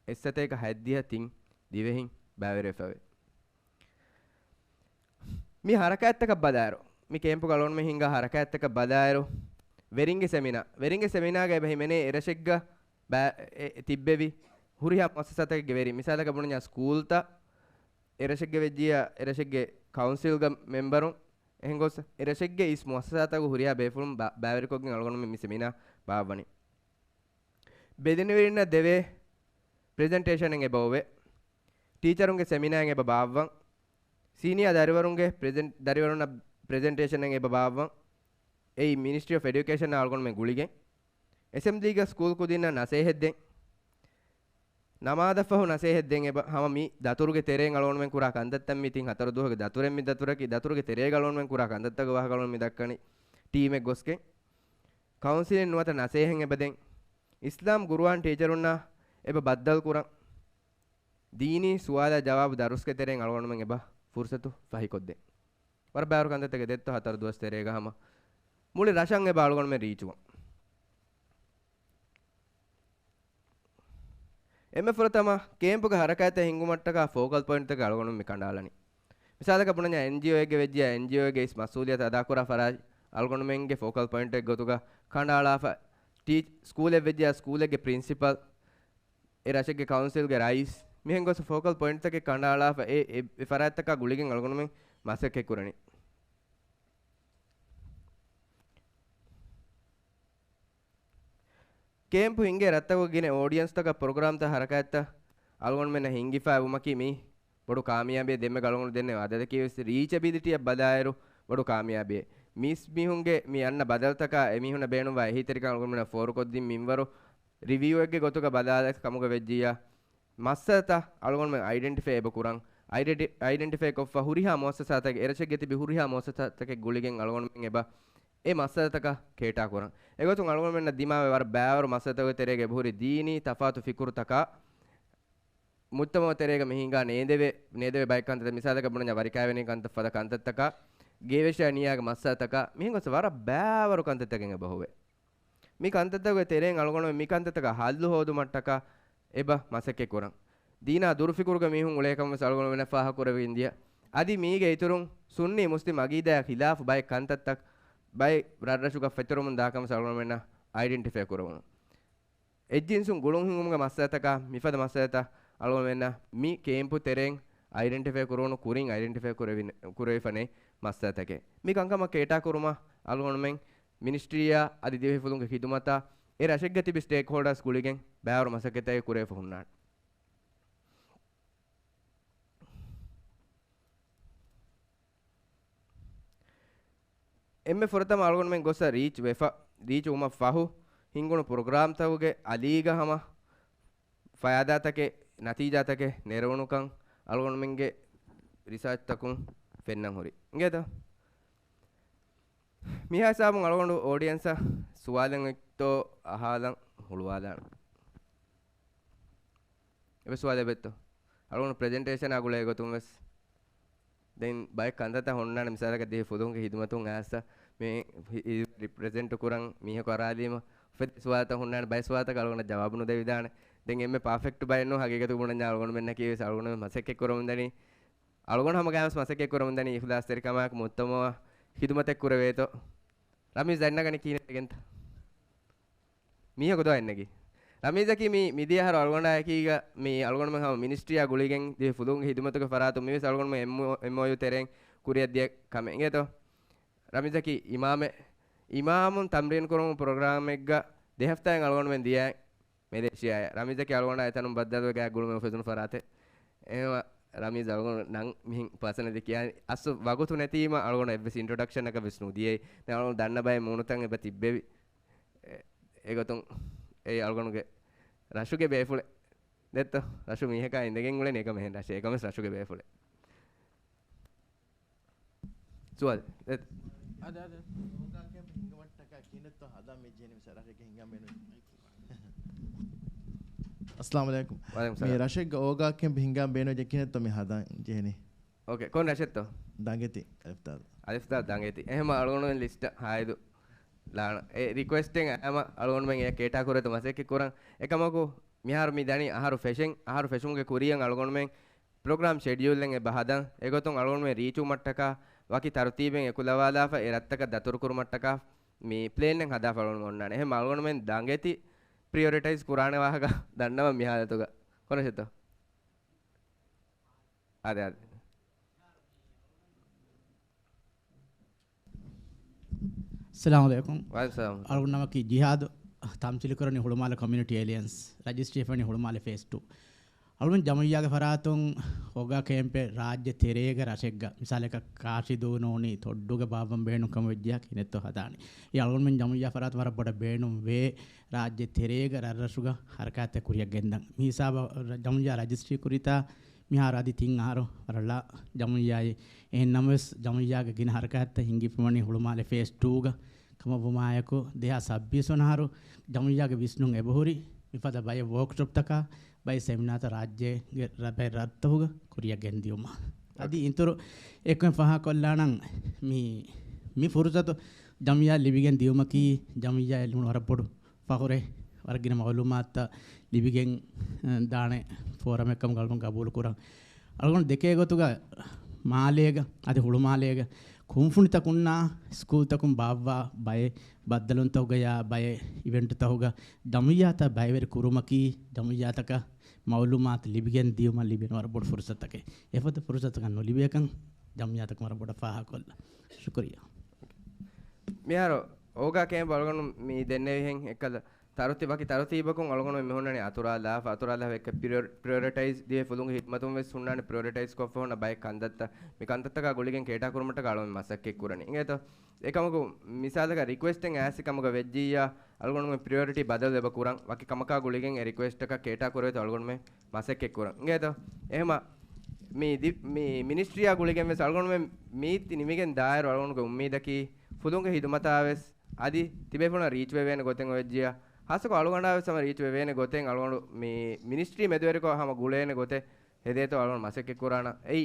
އެއްސަތޭކަ ހަތްދިހަ ތިން ދިވެހިން ބައިވެރިވެފައިވޭ. މި ހަރަކާތްތަކަށް ބަލާއިރު، މި ކޭމްޕުގަ އަޅުގަނޑުމެން ހިންގާ ހަރަކާތްތަކަށް ބަލާއިރު، ވެރިންގެ ސެމިނާ، ވެރިންގެ ސެމިނާގަ އެބަ ހިމެނޭ އެރަށެއްގަ ބައި-، އެ، ތިއްބެވި ހުރިހާ މުއައްސަސާތަކެއްގެ ވެރިން. މިސާލަކަށް ބުނަންޏާ ސްކޫލްތައް، އެރަށެއްގެ ވެއްޖިއްޔާ އެރަށެއްގެ ކައުންސިލްގެ މެމްބަރުން، އެހެން ގޮސް އެރަށެއްގެ އިސް މުއައްސަސާތަކުގެ ހުރިހާ ބޭފުޅުން ބަ-، ބައިވެރިކޮށްގެން އަޅުގަނޑުމެން މި ސެމިނާ ބާއްވަނީ. ބެލެނިވެރިންނަށް ދެވޭ ޕްރެޒެންޓޭޝަނެއް އެބަ އޮވޭ. ޓީޗަރުންގެ ސެމިނާއެއް އެބަ ބާއްވަން. ސީނިއާ ދަރިވަރުންގެ ޕްރެޒެންޓް-، ދަރިވަރުންނަށް ޕްރެޒެންޓޭޝަނެއް އެބަ ބާއްވަން. އެއީ މިނިސްޓްރީ އޮފް އެޑިއުކޭޝަނާ އަޅުގަނޑުމެން ގުޅިގެން. އެސެމްބްލީގަ ސްކޫލް ކުދިންނަށް ނަސޭހަތްދޭން. ނަމާދަށްފަހު ނަސޭހަތްދޭން އެބަ ހަމަ މި ދަތުރުގެ ތެރޭން އަޅުގަނޑުމެން ކުރާ ކަންތައްތައް މި ތިން ހަތަރު ދުވަހުގެ ދަތުރެއް މި ދަތުރަކީ ދަތުރުގެ ތެރޭގަ އަޅުގަނޑުމެން ކުރާ ކަންތައްތަކުގެ ވާހަކަ އަޅުގަނޑު މި ދައްކަނީ ޓީމެއް ގޮސްގެން. ކައުންސިލިން ނުވަތަ ނަސޭހަތް އެބަދޭން. އިސްލާމް ގުރުއާން ޓީޗަރުންނާ އެބަ ބައްދަލުކުރަން. ދީނީ ސުވާލާ ޖަވާބު ދަރުސްގެ ތެރެއިން އަޅުގަނޑުމެން އެބަ ފުރުސަތު ފަހިކޮށްދޭން. ވަރަށް ބައިވަރު ކަންތައްތަކެއް ދެއްތޯ ހަތަރު ދުވަސް ތެރޭގަ ހަމަ މުޅި ރަށަށް އެބަ އަޅުގަނޑުމެން ރީޗުވަން. އެންމެ ފުރަތަމަ ކޭމްޕުގެ ހަރަކާތްތައް ހިންގުމަށްޓަކާ ފޯކަލް ޕޮއިންޓްތަކެއް އަޅުގަނޑު މި ކަނޑައަޅަނީ. މިސާލަކަށް ބުނަންޏާ އެންޖީއޯއެއްގެ ވެއްޖިއްޔާ އެންޖީއޯއެއްގެ އިސް މަސްއޫލިއްޔަތު އަދާކުރާ ފަރާތް އަޅުގަނޑުމެންގެ ފޯކަލް ޕޮއިންޓެއް ގޮތުގަ ކަނޑައަޅާފަ، ޓީ-، ސްކޫލެއް ވެއްޖިއްޔާ ސްކޫލެއްގެ ޕްރިންސިޕަލް، އެ ރަށެއްގެ ކައުންސިލްގެ ރައީސް، މިހެން ގޮސް ފޯކަލް ޕޮއިންޓްތަކެއް ކަނޑައަޅާފަ އެ، އެ، އެ ފަރާތްތަކާ ގުޅިގެން އަޅުގަނޑުމެން މަސައްކަތް ކުރަނީ. ކޭމްޕު ހިންގޭ ރަށްތަކުގެ ގިނަ އޯޑިއަންސްތަކަށް ޕްރޮގްރާމްތައް ހަރަކާތްތައް އަޅުގަނޑުމެންނަށް ހިންގިފައި ވުމަކީ މީ ބޮޑު ކާމިޔާބެއް. ދެންމެ އަޅުގަނޑު ދެންނެވި އަދަދަކީ ވެސް ރީޗަބިލިޓީއަށް ބަލާއިރު ބޮޑު ކާމިޔާބެއް. މީސް މީހުންގެ މި އަންނަ ބަދަލުތަކާ އެމީހުންނަށް ބޭނުންވާ އެހީތެރިކަން އަޅުގަނޑުމެންނަށް ފޯރުކޮށްދިން މިންވަރު ރިވިއުއެއްގެ ގޮތުގަ ބަލާލައި ކަމުގަ ވެއްޖިއްޔާ މައްސަލަތައް އަޅުގަނޑުމެން އައިޑެންޓިފައި އެބަ ކުރަން. އައިޑެންޓި-، އައިޑެންޓިފައި ކޮށްފަ ހުރިހާ މުއައްސަސާތަކެއް، އެރަށެއްގެ ތިބި ހުރިހާ މުއައްސަސާތަކެއް ގުޅިގެން އަޅުގަނޑުމެން އެބަ އެ މައްސަލަތަކަށް ކޭޓާ ކުރަން. އެގޮތުން އަޅުގަނޑުމެންނަށް ދިމާވެ ވަރަށް ބައިވަރު މައްސަލަތަކުގެ ތެރޭގަ އެބަހުރި ދީނީ ތަފާތު ފިކުރުތަކާ، މުޖްތަމަޢު ތެރޭގަ މި ހިނގާ ނޭދެވޭ، ނޭދެވޭ ބައެއް ކަންތައްތައް، މިސާލަކަށް ބުނަންޏާ ވަރިކާވެނި ކަންތައް ފަދަ ކަންތައްތަކާ، ގޭވެށި ނިޔާގެ މައްސަލަތަކާ، މިހެން ގޮސް ވަރަށް ބައިވަރު ކަންތައްތަކެއް އެބަ ހުވޭ. މި ކަންތައްތަކުގެ ތެރެއިން އަޅުގަނޑުމެން މި ކަންތައްތަކަށް ހައްލު ހޯދުމަށްޓަކާ އެބަ މަސައްކަތް ކުރަން. ދީނާ ދުރު ފިކުރުގެ މީހުން އުޅޭކަން ވެސް އަޅުގަނޑުމެންނަށް ފާހަގަ ކުރެވިގެން ދިޔަ. އަދި މީގެ އިތުރުން ސުންނީ މުސްލިމް އަގީދާއާ ޚިލާފު ބައެއް ކަންތައްތައް ބައެއް ރަށްރަށުގަ ފެތުރަމުން ދާކަން ވެސް އަޅުގަނޑުމެންނަށް އައިޑެންޓިފައި ކުރެވުނު. އެއްޖިންސުން ގުޅުން ހިންގުމުގެ މައްސަލަތަކާ މިފަދަ މައްސަލަތައް އަޅުގަނޑުމެންނަށް މި ކޭމްޕު ތެރެއިން އައިޑެންޓިފައި ކުރެވުނު، ކުރިން އައިޑެންޓިފައި ކުރެވި-، ކުރެވިފަ ނެތް މައްސަލަތަކެއް. މި ކަންކަމަށް ކޭޓާ ކުރުމަށް އަޅުގަނޑުމެން މިނިސްޓްރީއާ އަދި ދިވެހި ފުލުންގެ ޚިދުމަތާ އެ ރަށެއްގަ ތިބި ސްޓޭކްހޯލްޑާސް ގުޅިގެން ބައިވަރު މަސައްކަތެއް ކުރެވިފަ ހުންނާނެ. އެންމެ ފުރަތަމަ އަޅުގަނޑުމެން ގޮސް ރީޗް ވެފަ، ރީޗް ވުމަށް ފަހު ހިންގުނު ޕްރޮގްރާމްތަކުގެ އަލީގަ ހަމަ ފައިދާތަކެއް، ނަތީޖާތަކެއް ނެރެވުނުކަން އަޅުގަނޑުމެންގެ ރިސާޗްތަކުން ފެންނަން ހުރި. އިނގޭތަ؟ މިހާ ހިސާބުން އަޅުގަނޑު އޯޑިއެންސަށް ސުވާލެއް އޮތްތޯ އަހާލަން ހުޅުވާލާނަން. އެބަ ސުވާލެއް ވެއްތޯ؟ އަޅުގަނޑު ޕްރެޒެންޓޭޝަނާ ގުޅޭ ގޮތުން ވެސް ދެން ބައެއް ކަންތައްތައް ހުންނާނެ، މިސާލަކަށް ދިވެހި ފުލުހުންގެ ހިދުމަތުން އައިސް މި ހި-، ހި-، ރިޕްރެޒެންޓު ކުރަން މީހަކު އަރާލީމަ އުފެދޭ ސުވާލުތައް ހުންނާނެ، ބައެއް ސުވާލުތަކަށް އަޅުގަނޑަށް ޖަވާބު ނުދެވިދާނެ. ދެން އެންމެ ޕާފެކްޓް ބައެއް ނޫން، ހަގީގަތުގަ ބުނަންޏާ އަޅުގަނޑުމެންނަކީ ވެސް އަޅުގަނޑުމެން މަސައްކަތް ކުރަމުންދަނީ، އަޅުގަނޑު ހަމަ ގާމަސް މަސައްކަތް ކުރަމުންދަނީ އިޚްލާޞްތެރިކަމާއެކު މުޖްތަމަޢަށް ޚިދުމަތެއް ކުރެވޭތޯ. ރަމީޒް ދަންނަގަނީ ކިހިނެއް ވެގެންތަ؟ މީހަކު ދޯ އެންނެގީ. ރަމީޒަކީ މި-، މިދިޔަ އަހަރު އަޅުގަނޑާ އެކީގަ މި އަޅުގަނޑުމެން ހަމަ މިނިސްޓްރީއާ ގުޅިގެން ދިވެހި ފުލުހުންގެ ހިދުމަތުގެ ފަރާތުން މިވެސް އަޅުގަނޑުމެން އެމްއޯ-، އެމްއޯޔޫ ތެރެއިން ކުރިއަށް ދިޔަ ކަމެއް. އިނގޭތޯ؟ ރަމީޒަކީ އިމާމެއް. އިމާމުން ތަމްރީން ކުރުމުގެ ޕްރޮގްރާމެއްގަ ދެ ހަފްތާއެއް އަޅުގަނޑުމެން ދިޔަ މެލޭޝިޔާއަށް. ރަމީޒަކީ އަޅުގަނޑާ އެތަނުން ބައްދަލުވެ ގާތް ގުޅުމެއް އުފެދުނު ފަރާތެއް. އެހެންވީމަ ރަމީޒް އަޅުގަނޑު ނަން މިހެން ޕާސަނަލީ ކިޔާ އަސްލު ވަގުތު ނެތީމަ އަޅުގަނޑު އެއްވެސް އިންޓްރޮޑަކްޝަނަކަށް ވެސް ނުދިޔައީ. ދެން އަޅުގަނޑު ދަންނަ ބައެއް މޫނުތައް އެބަ ތިއްބެވި. އެ-، އެގޮތުން އެއީ އަޅުގަނޑުގެ ރަށުގެ ބޭފުޅެއް. ދެއްތޯ؟ ރަށު މީހަކާ އިނދެގެން އުޅެނީ އެކަމެއް ހެން ރަށެއް. އެކަމެސް ރަށުގެ ބޭފުޅެއް. ސުވާލެއް. އަދެ، އަދެ. އޯގާ ކެމްޕް ހިންގުމަށްޓަކާ ކިހިނެއްތޯ ހަދާ މި ޖެހެނީ މިސާ ރަށެއްގެ ހިންގާން ބޭނުން. އައްސަލާމު ޢަލައިކުމް. ވަޢަލައިކުމް މި ސަލާމް. ރަށެއްގަ އޯގާ ކެމްޕް ހިންގާން ބޭނުން ޖެ ކިހިނެއްތޯ މި ހަދާން ޖެހެނީ؟ އޯކޭ، ކޮން ރަށެއްތޯ؟ ދަނގެތި، އަލިފްދާލް. އަލިފްދާލް ދަނގެތި. އެހެމަ އަޅުގަނޑުމެން ލިސްޓަށް ހާއިދު ލާނަ. އެ ރިކުއެސްޓެއް އައިމަ އަޅުގަނޑުމެން އެ ކޭޓާ ކުރޭތޯ މަސައްކަތް ކުރަން. އެކަމަކު މިހާރު މި ދަނީ އަހަރު ފެށެން، އަހަރު ފެށުމުގެ ކުރިއަށް އަޅުގަނޑުމެން ޕްރޮގްރާމް ޝެޑިއުލެއް އެބަ ހަދަން. އެގޮތުން އަޅުގަނޑުމެން ރީޗުވުމަށްޓަކާ ވަކި ތަރުތީބެއް އެކުލަވާލާފަ އެ ރަށްތަކަށް ދަތުރުކުރުމަށްޓަކާ މި ޕްލޭނެއް ހަދާފަ އަޅުގަނޑު އޮންނާނެ. އެހެން އަޅުގަނޑުމެން ދަނގެތި ޕްރިއޮރިޓައިޒް ކުރާނެ ވާހަކަ ދަންނަވަން މި ހާލަތުގަ. ކޮން ރަށެއްތޯ؟ އާދެ، އާދެ. އައްސަލާމު ޢަލައިކުމް. ވަޢަލައިކުމް ސަލާމް. އަޅުގަނޑު ނަމަކީ ޖިހާދު، ތަމްސީލު ކުރަނީ ހުޅުމާލެ ކޮމިއުނިޓީ އެލިއަންސް، ރަޖިސްޓްރީ ފެނި ހުޅުމާލެ ފޭސް ޓޫ. އަޅުގަނޑު ޖަމުއިއްޔާގެ ފަރާތުން އޯގާ ކޭމްޕެއް ރާއްޖެ ތެރޭގަ ރަށެއްގަ، މިސާލަކަށް ކާށިދޫ ނޫނީ ތޮއްޑޫގަ ބާއްވަން ބޭނުން ކަމަށް ވެއްޖެޔާ ކިހިނެއްތޯ ހަދާނީ. އެ އަޅުގަނޑުމެން ޖަމުއިއްޔާ ފަރާތުން ވަރަށް ބޮޑަށް ބޭނުން ވޭ ރާއްޖެ ތެރޭގަ ރަށްރަށުގަ ހަރަކާތްތައް ކުރިއަށް ގެންދަން. މި ހިސާބަށް ރަ-، ޖަމުއްޔާ ރަޖިސްޓްރީ ކުރިތާ މިހާރު އަދި ތިން އަހަރު ވަރަށް ލާ ޖަމުއްޔާއެއް. އެހެން ނަމަވެސް، ޖަމުއްޔާގެ ގިނަ ހަރަކާތްތައް ހިންގިފަވަނީ ހުޅުމާލެ ފޭސް ޓޫގަ ކަމަށްވުމާއެކު، ދެހާސް ސައްބީސް ވަނަ އަހަރު ޖަމުއްޔާގެ ވިސްނުން އެބަހުރި، މިފަދަ ބައެއް ވޯކްޝޮޕްތަކާ، ބައެއް ސެމިނާތައް ރާއްޖޭގެ ރަ-، ބައެއް ރަށްތަކުގަ ކުރިއަށް ގެންދިއުމަށް. އަދި އިތުރު އެކުވެން ފާހަގަކޮށްލާނަން، މި، މި ފުރުސަތު ޖަމުއްޔާ ލިބިގެން ދިއުމަކީ، ޖަމުއްޔާއަށް ލިބުނު ވަރަށް ބޮޑު ފަހުރެއް، ވަރަށް ގިނަ މަޢުލޫމާތުތައް ލިބިގެން، އަ، ދާނެ ފޯރަމެއް ކަމުގަ އަޅުގަނޑު ގަބޫލު ކުރަން. އަޅުގަނޑު ދެކޭ ގޮތުގަ މާލޭގަ އަދި ހުޅުމާލޭގަ ކުންފުނިތަކުންނާ ސްކޫލްތަކުން ބާއްވާ ބައެއް ބައްދަލުންތަކުގަޔާ ބައެއް އިވެންޓްތަކުގަ ޖަމުއްޔާތައް ބައިވެރި ކުރުމަކީ، ޖަމުއްޔާތަކަށް މަޢުލޫމާތު ލިބިގެން ދިޔުމަށް ލިބެން ވަރަށް ބޮޑު ފުރުސަތަކެއް. އެފަދަ ފުރުސަތަކަށް ނުލިބޭކަން ޖަމުއްޔާތަކުން ވަރަށް ބޮޑަށް ފާހަގަކޮށްލަން. ޝުކުރިއްޔާ. މިހާރު އޯގާ ކޭމްޕް އަޅުގަނޑު މި ދެންނެވިހެން އެއްކަލަ ތަރުތި-، ވަކި ތަރުތީބަކުން އަޅުގަނޑު މި ހުންނަނީ އަތުރާލާފަ، އަތުރާލާފަ އެކަ ޕްރިއޮ-، ޕްރިއޮރިޓައިޒް ދިވެހި ފުލުންގެ ހިދުމަތުން ވެސް ހުންނާނެ ޕްރިއޮރިޓައިޒް ކޮށްފަ ހުންނަ ބައެއް ކަންތައްތައް، މި ކަންތައްތަކާ ގުޅިގެން ކޭޓާ ކުރުމަށްޓަކާ އަޅުގަނޑު މަސައްކަތް ކުރަނީ. އިނގޭތޯ؟ އެކަމަކު މިސާލަކަށް ރިކުއެސްޓެއް އައިސް ކަމުގަ ވެއްޖިއްޔާ، އަޅުގަނޑުމެން ޕްރިއޮރިޓީ ބަދަލު އެބަ ކުރަން، ވަކި ކަމަކާ ގުޅިގެން އެ ރިކުއެސްޓަކަށް ކޭޓާ ކުރެވޭތޯ އަޅުގަނޑުމެން މަސައްކަތް ކުރަން. އިނގޭތޯ؟ އެހެމަ މި ދި-، މި މިނިސްޓްރީއާ ގުޅިގެން ވެސް އަޅުގަނޑުމެން މީތި ނިމިގެން ދާއިރު އަޅުގަނޑުގެ އުއްމީދަކީ ފުލުންގެ ހިދުމަތާ ވެސް އަދި ތިބޭފުޅުން ރީޗްވެވޭނެ ގޮތެއް އޮވެއްޖިޔާ، ހާއްސަކޮށް އަޅުގަނޑާ ވެސް ހަމަ ރީޗްވެވޭނެ ގޮތެއް އަޅުގަނޑު މި މިނިސްޓްރީ މެދުވެރިކޮށް ހަމަ ގުޅޭނެ ގޮތެއް ހެދޭތޯ އަޅުގަނޑު މަސައްކަތް ކުރާނަ. އެއީ،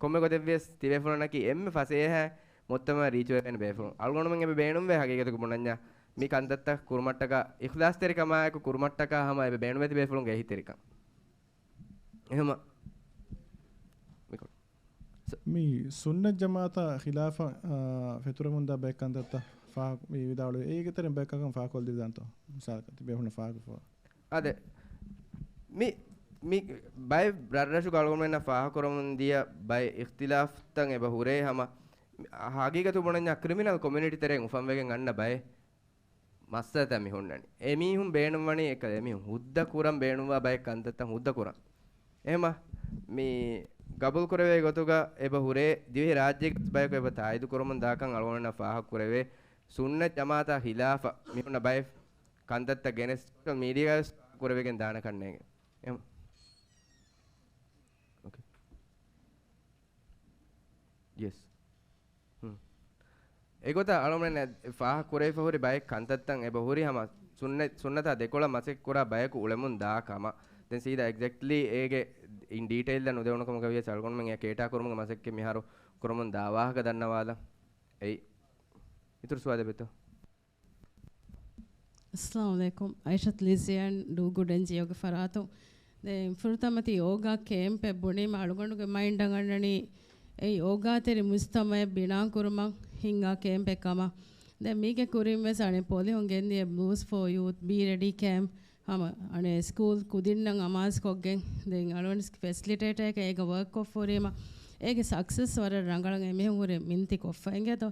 ކޮންމެ ގޮތެއްވިޔަސް ތިބޭފުޅުންނަކީ އެންމެ ފަސޭހަ މުޖްތަމަޢަށް ރީޗްވެވޭނެ ބޭފުޅުން. އަޅުގަނޑުމެން އެބަ ބޭނުންވޭ ހަގީގަތުގަ ބުނަންޏާ މި ކަންތައްތައް ކުރުމަށްޓަކާ، އިޚްލާޞްތެރިކަމާއެކު ކުރުމަށްޓަކާ ހަމަ އެބަ ބޭނުންވޭ ތިބޭފުޅުންގެ އެހީތެރިކަން. އެހެމަ މިކޮ-، ސ-، މި ސުންނަތް ޖަމާޢަތާ ޚިލާފަށް، އާ، ފެތުރެމުންދާ ބައެއް ކަންތައްތައް ފާހަގަ-، މި ވިދާޅުވި. އޭގެ ތެރެއިން ބައެއް ކަންކަން ފާހަގަކޮށްދެވިދާނެތޯ؟ މިސާލަކަށް ތިބޭފުޅުން ފާހަގަކޮށްފަ. އާދެ، މި، މި ބައެއް ރަށްރަށުގަ އަޅުގަނޑުމެންނަށް ފާހަގަކުރަމުން ދިޔަ ބައެއް އިޚްތިލާފްތައް އެބަ ހުރޭ ހަމަ، ހަގީގަތު ބުނަންޏާ ކްރިމިނަލް ކޮމިއުނިޓީ ތެރެއިން އުފަންވެގެން އަންނަ ބައެއް މައްސަލަތައް މި ހުންނަނީ. އެމީހުން ބޭނުންވަނީ އެކަލަ އެމީހުން ހުއްދަ ކުރަން ބޭނުންވާ ބައެއް ކަންތައްތައް ހުއްދަ ކުރަން. އެހެމަ މި ގަބޫލު ކުރެވޭ ގޮތުގަ އެބަ ހުރޭ ދިވެހި ރާއްޖޭގެ ބަޔަކު އެބަ ތާއީދު ކުރަމުން ދާކަން އަޅުގަނޑަށް ފާހަގަ ކުރެވޭ. ސުންނަތް ޖަމާޢަތާ ޚިލާފަށް މި ހުންނަ ބައެއް ކަންތައްތައް ގެނެސް ސޯޝަލް މީޑިއާގައި ކުރެވިގެން ދާނެ ކަންނޭނގެ. އެހެމަ. އޯކޭ. ޔެސް. ހުން. އެގޮތަށް އަޅުމެން ފާހަގަ ކުރެވިފަ ހުރި ބައެއް ކަންތައްތައް އެބަ ހުރި ހަމަ ސުންނަ-، ސުންނަތާ ދެކޮޅަށް މަސައްކަތް ކުރާ ބަޔަކު އުޅެމުން ދާ ކަމަށް. ދެން ސީދާ އެގްޒެކްޓްލީ އޭގެ އިން ޑީޓެއިލް ދަން ނުދެވުނު ކަމުގަ ވިޔަސް އަޅުގަނޑުމެން އެ ކޭޓާ ކުރުމުގެ މަސައްކަތް މިހާރު ކުރަމުން ދާ ވާހަކަ ދަންނަވާލަން. އެއީ އިތުރު ސުވާލެއް ވޭތޯ؟ އައްސަލާމު ޢަލައިކުމް. އައިޝަތު ލިޒިއަން ޑޫ ގުޑް އެންޖީއޯގެ ފަރާތުން. ދެން ފުރަތަމަ ތި އޯގާ ކޭމްޕެއް ބުނީމަ އަޅުގަނޑުގެ މައިންޑަށް އަންނަނީ އެއީ އޯގާތެރި މުޖްތަމަޢެއް ބިނާކުރުމަށް ހިންގާ ކޭމްޕެއް ކަމަށް. ދެން މީގެ ކުރިން ވެސް އަނެއް ޕޮލިހުން ގެންދިޔަ ބްލޫސް ފޯ ޔޫތް ބީ ރެޑީ ކޭމްޕް ހަމަ އަނެއް ސްކޫލް ކުދިންނަށް އަމާޒުކޮށްގެން ދެން އަޅުގަނޑު ފެސިލިޓޭޓަރަކަށް އޭގަ ވަރކް ކޮށްފަ ހުރީމަ އޭގެ ސަކްސެސް ވަރަށް ރަނގަޅަށް އެމީހުން ހުރެ މިންތި ކޮށްފަ އިނގޭތޯ.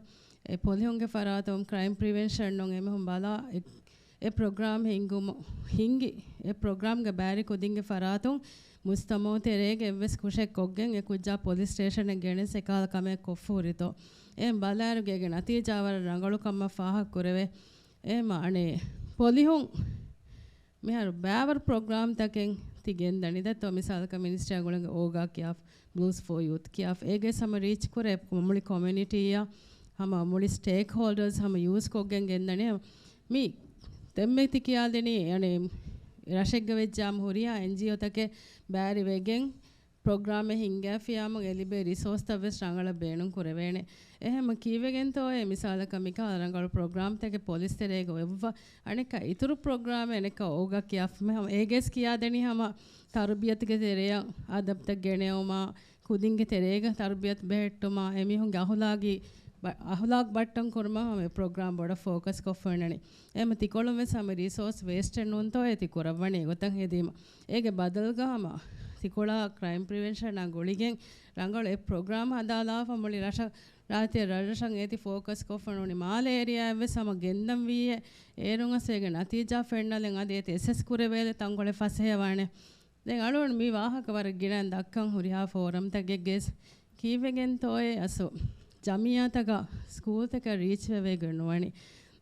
އެ ޕޮލިހުންގެ ފަރާތުން ކްރައިމް ޕްރިވެންޝަނުން އެމީހުން ބަލާ އެ، އެ ޕްރޮގްރާމް ހިންގުމު-، ހިންގި އެ ޕްރޮގްރާމްގެ ބައިވެރި ކުދިންގެ ފަރާތުން މުޖްތަމަޢު ތެރޭގެ އެއްވެސް ކުށެއް ކޮށްގެން އެ ކުއްޖާ ޕޮލިސް ސްޓޭޝަނަށް ގެނެސް އެކަހަލަ ކަމެއް ކޮށްފަ ހުރިތޯ. އެހެން ބަލާއިރު އޭގެ ނަތީޖާ ވަރަށް ރަނގަޅު ކަމަށް ފާހަގަ ކުރެވޭ. އެހެން އަނެއް ޕޮލިހުން މިހާރު ބައިވަރު ޕްރޮގްރާމްތަކެއް ތި ގެންދަނީ. ދެއްތޯ މިސާލަކަށް މިނިސްޓްރީއާ ގުޅިގެން އޯގާ ކިޔާފަ، ބްލޫސް ފޯ ޔޫތް ކިޔާފަ، އޭގެ ހަމަ ރީޗް ކުރޭ މުޅި ކޮމިއުނިޓީއާ ހަމަ މުޅި ސްޓޭކް ހޯލްޑަރސް ހަމަ ޔޫޒް ކޮށްގެން ގެންދަނީ. މި ދެންމެ ތި ކިޔާދެނީ އަނެއް ރަށެއްގަ ވެއްޖާމަ ހުރިހާ އެންޖީއޯތަކެއް ބައިވެރިވެގެން ޕްރޮގްރާމެއް ހިންގާފިޔާމު އެ ލިބޭ ރިސޯސްތައް ވެސް ރަނގަޅަށް ބޭނުން ކުރެވޭނެ. އެހެން ކީއްވެގެންތޯ އެ މިސާލަކަށް މިކަހަލަ ރަނގަޅު ޕްރޮގްރާމްތަކެއް ޕޮލިސް ތެރޭގަ އޮއްވާ އަނެއްކާ އިތުރު ޕްރޮގްރާމެއް އަނެއްކާ އޯގާ ކިޔާފަ އޭގެސް ކިޔާދެނީ ހަމަ ތަރުބިޔަތުގެ ތެރެއަށް އަދަބްތައް ގެނެވުމާ، ކުދިންގެ ތެރޭގަ ތަރުބިޔަތު ބެހެއްޓުމާ، އެމީހުންގެ އަހުލާގީ ބަ-، އަހުލާގް ބައްޓަން ކުރުމަށް ހަމަ ޕްރޮގްރާމް ބޮޑަށް ފޯކަސް ކޮށްފަ އޮންނަނީ. އެހެން ތިކޮޅުން ވެސް ހަމަ ރިސޯސް ވޭސްޓެއް ނޫންތޯ އޭތި ކުރައްވަނީ އެގޮތަށް ހެދީމަ. އޭގެ ބަދަލުގަ ހަމަ ތިކޮޅާ ކްރައިމް ޕްރިވެންޝަނާ ގުޅިގެން ރަނގަޅު އެއް ޕްރޮގްރާމް ހަދާލާފަ މުޅި ރަށަށް ރާއްޖެ ރަށްރަށަށް އޭތި ފޯކަސް ކޮށްފަ ނޫނީ މާލެ އޭރިއާއަށް ވެސް ހަމަ ގެންދަންވީއޭ. އޭރުން އަސް އޭގެ ނަތީޖާ ފެންނަލެން އަދި އޭތި އެސެސް ކުރެވޭލެ ތަންކޮޅެއް ފަސޭހަވާނެ. ދެން އަޅުގަނޑު މި ވާހަކަ ވަރަށް ގިނައިން ދައްކަން ހުރިހާ ފޯރަމްތަކެއްގެ ކީއްވެގެންތޯއޭ އަސް ޖަމިއްޔާތަކަށް ސްކޫލްތަކަށް ރީޗް ވެވޭގޮތް ނުވަނީ.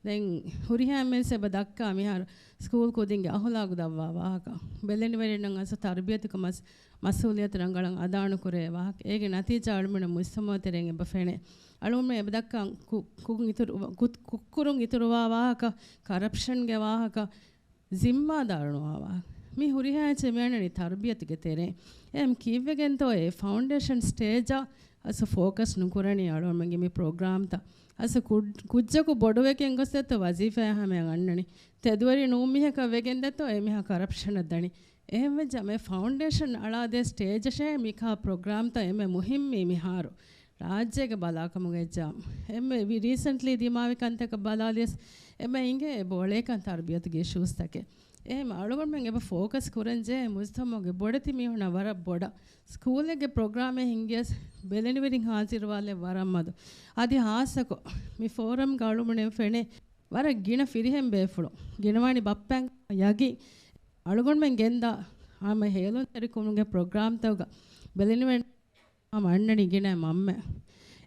ދެން ހުރިހާ އެއްމެސް އެބަ ދައްކާ މިހާރު ސްކޫލް ކުދިންގެ އަހުލާގު ދަށްވާ ވާހަކަ. ބެލެނިވެރިންނަށް އަސް ތަރުބިޔަތުގެ މަސް-، މަސްއޫލިއްޔަތު ރަނގަޅަށް އަދާނުކުރޭ ވާހަކަ. އޭގެ ނަތީޖާ އަޅުމެން މުޖްތަމަޢު ތެރެއިން އެބަ ފެނޭ. އަޅުމެން އެބަ ދައްކާ ކު-، ކު-، އިތުރު-، ކު-، ކުށްކުރުން އިތުރުވާ ވާހަކަ، ކަރަޕްޝަންގެ ވާހަކަ، ޒިންމާދާރު ނުވާ ވާހަކަ. މި ހުރިހާ އެއްޗެއް މި އަންނަނީ ތަރުބިޔަތުގެ ތެރެއިން. އެހެން ކީއްވެގެންތޯއޭ ފައުންޑޭޝަން ސްޓޭޖަށް އަސް ފޯކަސް ނުކުރަނީ އަޅުގަނޑުމެންގެ މި ޕްރޮގްރާމްތައް. އަސް ކު-، ކުއްޖަކު ބޮޑުވެގެން ގޮސް ދެއްތޯ ވަޒީފާއާ ހަމަޔަށް އަންނަނީ. ތެދުވެރި ނޫން މީހަކަށް ވެގެން ދެއްތޯ އެމީހާ ކަރަޕްޝަނަށް ދަނީ. އެހެންވެއްޖާ މި ފައުންޑޭޝަން އަޅާދޭ ސްޓޭޖަށޭ މިކާ ޕްރޮގްރާމްތައް އެންމެ މުހިއްމީ މިހާރު. ރާއްޖޭގެ ބަލާކަމުގައްޖާ އެންމެ ވި-، ރީސެންޓްލީ ދިމާވި ކަންތަކަށް ބަލާލިޔަސް އެންމެ އިނގޭ އެބަ އޮޅޭކަން ތަރުބިޔަތުގެ އިޝޫސްތަކެއް. އެހެން އަޅުގަނޑުމެން އެބަ ފޯކަސް ކުރަންޖެހޭ މުޖްތަމަޢުގެ ބޮޑެތި މީހުންނަށް ވަރަށް ބޮޑަށް ސްކޫލެއްގެ ޕްރޮގްރާމެއް ހިންގިޔަސް ބެލެނިވެރިން ހާޒިރުވާލެއް ވަރަށް މަދު. އަދި ހާއްސަކޮށް މި ފޯރަމްގަ އަޅުމެން ފެނޭ ވަރަށް ގިނަ ފިރިހެން ބޭފުޅުން ގިނަވާނީ ބައްޕައިން ޔަގީން އަޅުގަނޑުމެން ގެންދާ ހަމަ ހޭލުންތެރިކުރުމުގެ ޕްރޮގްރާމްތަކުގަ ބެލެނިވެރިން ހަމަ އަންނަނީ ގިނަ މަންމަ.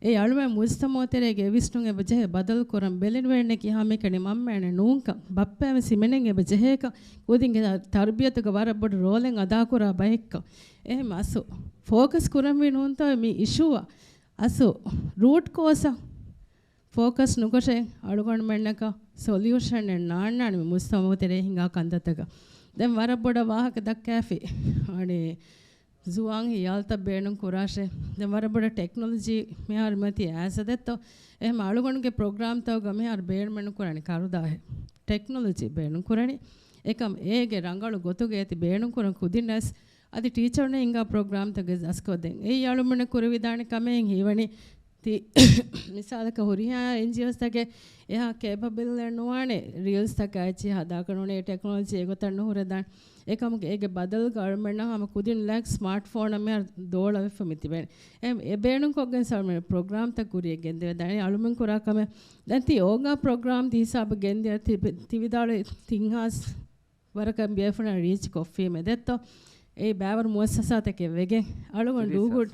އެ އަޅުމެން މުޖްތަމަޢު ތެރޭގެ އެވިސްނުން އެބަ ޖެހޭ ބަދަލު ކުރަން ބެލެނިވެރިންނަކީ ހަމައެކަނި މަންމައެއް ނޫންކަން، ބައްޕައަށް ވެސް ހިމެނެން އެބަ ޖެހޭކަން، ކުދިންގެ ތަރުބިޔަތުގަ ވަރަށް ބޮޑު ރޯލެއް އަދާކުރާ ބައެއްކަން. އެހެން އަސް ފޯކަސް ކުރަންވީ ނޫންތޯ މި އިޝޫއަށް އަސް ރޫޓް ކޯސަށް ފޯކަސް ނުކޮށޭ އަޅުގަނޑުމެންނަކަށް ސޮލިއުޝަނެއް ނާންނާނެ މި މުޖްތަމަޢު ތެރޭ ހިނގާ ކަންތައްތަކަށް. ދެން ވަރަށް ބޮޑަށް ވާހަކަ ދައްކާފި އަނެއް ޒުވާން ހިޔާލުތައް ބޭނުން ކުރާށޭ. ދެން ވަރަށް ބޮޑަށް ޓެކްނޮލޮޖީ މިހާރު މަތި އައިސް ދެއްތޯ. އެހެން އަޅުގަނޑުގެ ޕްރޮގްރާމްތަކުގަ މިހާރު ބޭނުމެއް ނުކުރަނީ ކަރުދާހެއް. ޓެކްނޮލޮޖީ ބޭނުން ކުރަނީ. އެކަމް އޭގެ ރަނގަޅު ގޮތުގައި ތި ބޭނުން ކުރަން ކުދިންނަސް އަދި ޓީޗަރުން ހިނގާ ޕްރޮގްރާމްތަކެއް އަސްކޮށްދޭން. އެއީ އަޅުމެންނަށް ކުރެވިދާނެ ކަމެއް ހީވަނީ. ތި މިސާލަކަށް ހުރިހާ އެންޖީއޯސްތަކެއް އެހާ ކޭޕަބަލް ނުވާނެ ރީލްސްތަކާ އެއްޗިހި ހަދާކަށް ނޫނޭ ޓެކްނޮލޮޖީ އެގޮތަށް ނުހުރެދާނެ. އެކަމުގެ އޭގެ ބަދަލުގަ އަޅުމެންނަށް ހަމަ ކުދިން ލާކް ސްމާޓް ފޯނަށް މިހާރު ދޯޅަވެފަ މިތިބޭނެ. އެ، އެ ބޭނުންކޮށްގެން ސަޅުމެން ޕްރޮގްރާމްތައް ކުރިޔަށް ގެންދެވިދާނެ. އަޅުމެން ކުރާ ކަމެއް ދެން ތި އޯގާ ޕްރޮގްރާމް ތި ހިސާބަށް ގެންދިޔަ ތި، ތި ވިދާޅުވި ތިން ހާސް ވަރަކަށް ބޭފުޅުން ރީޗް ކޮށްފީމޭ ދެއްތޯ؟ އެއީ ބައިވަރު މުއައްސަސާތަކެއް ވެގެން އަޅުގަނޑު ޑޫ ގުޑް،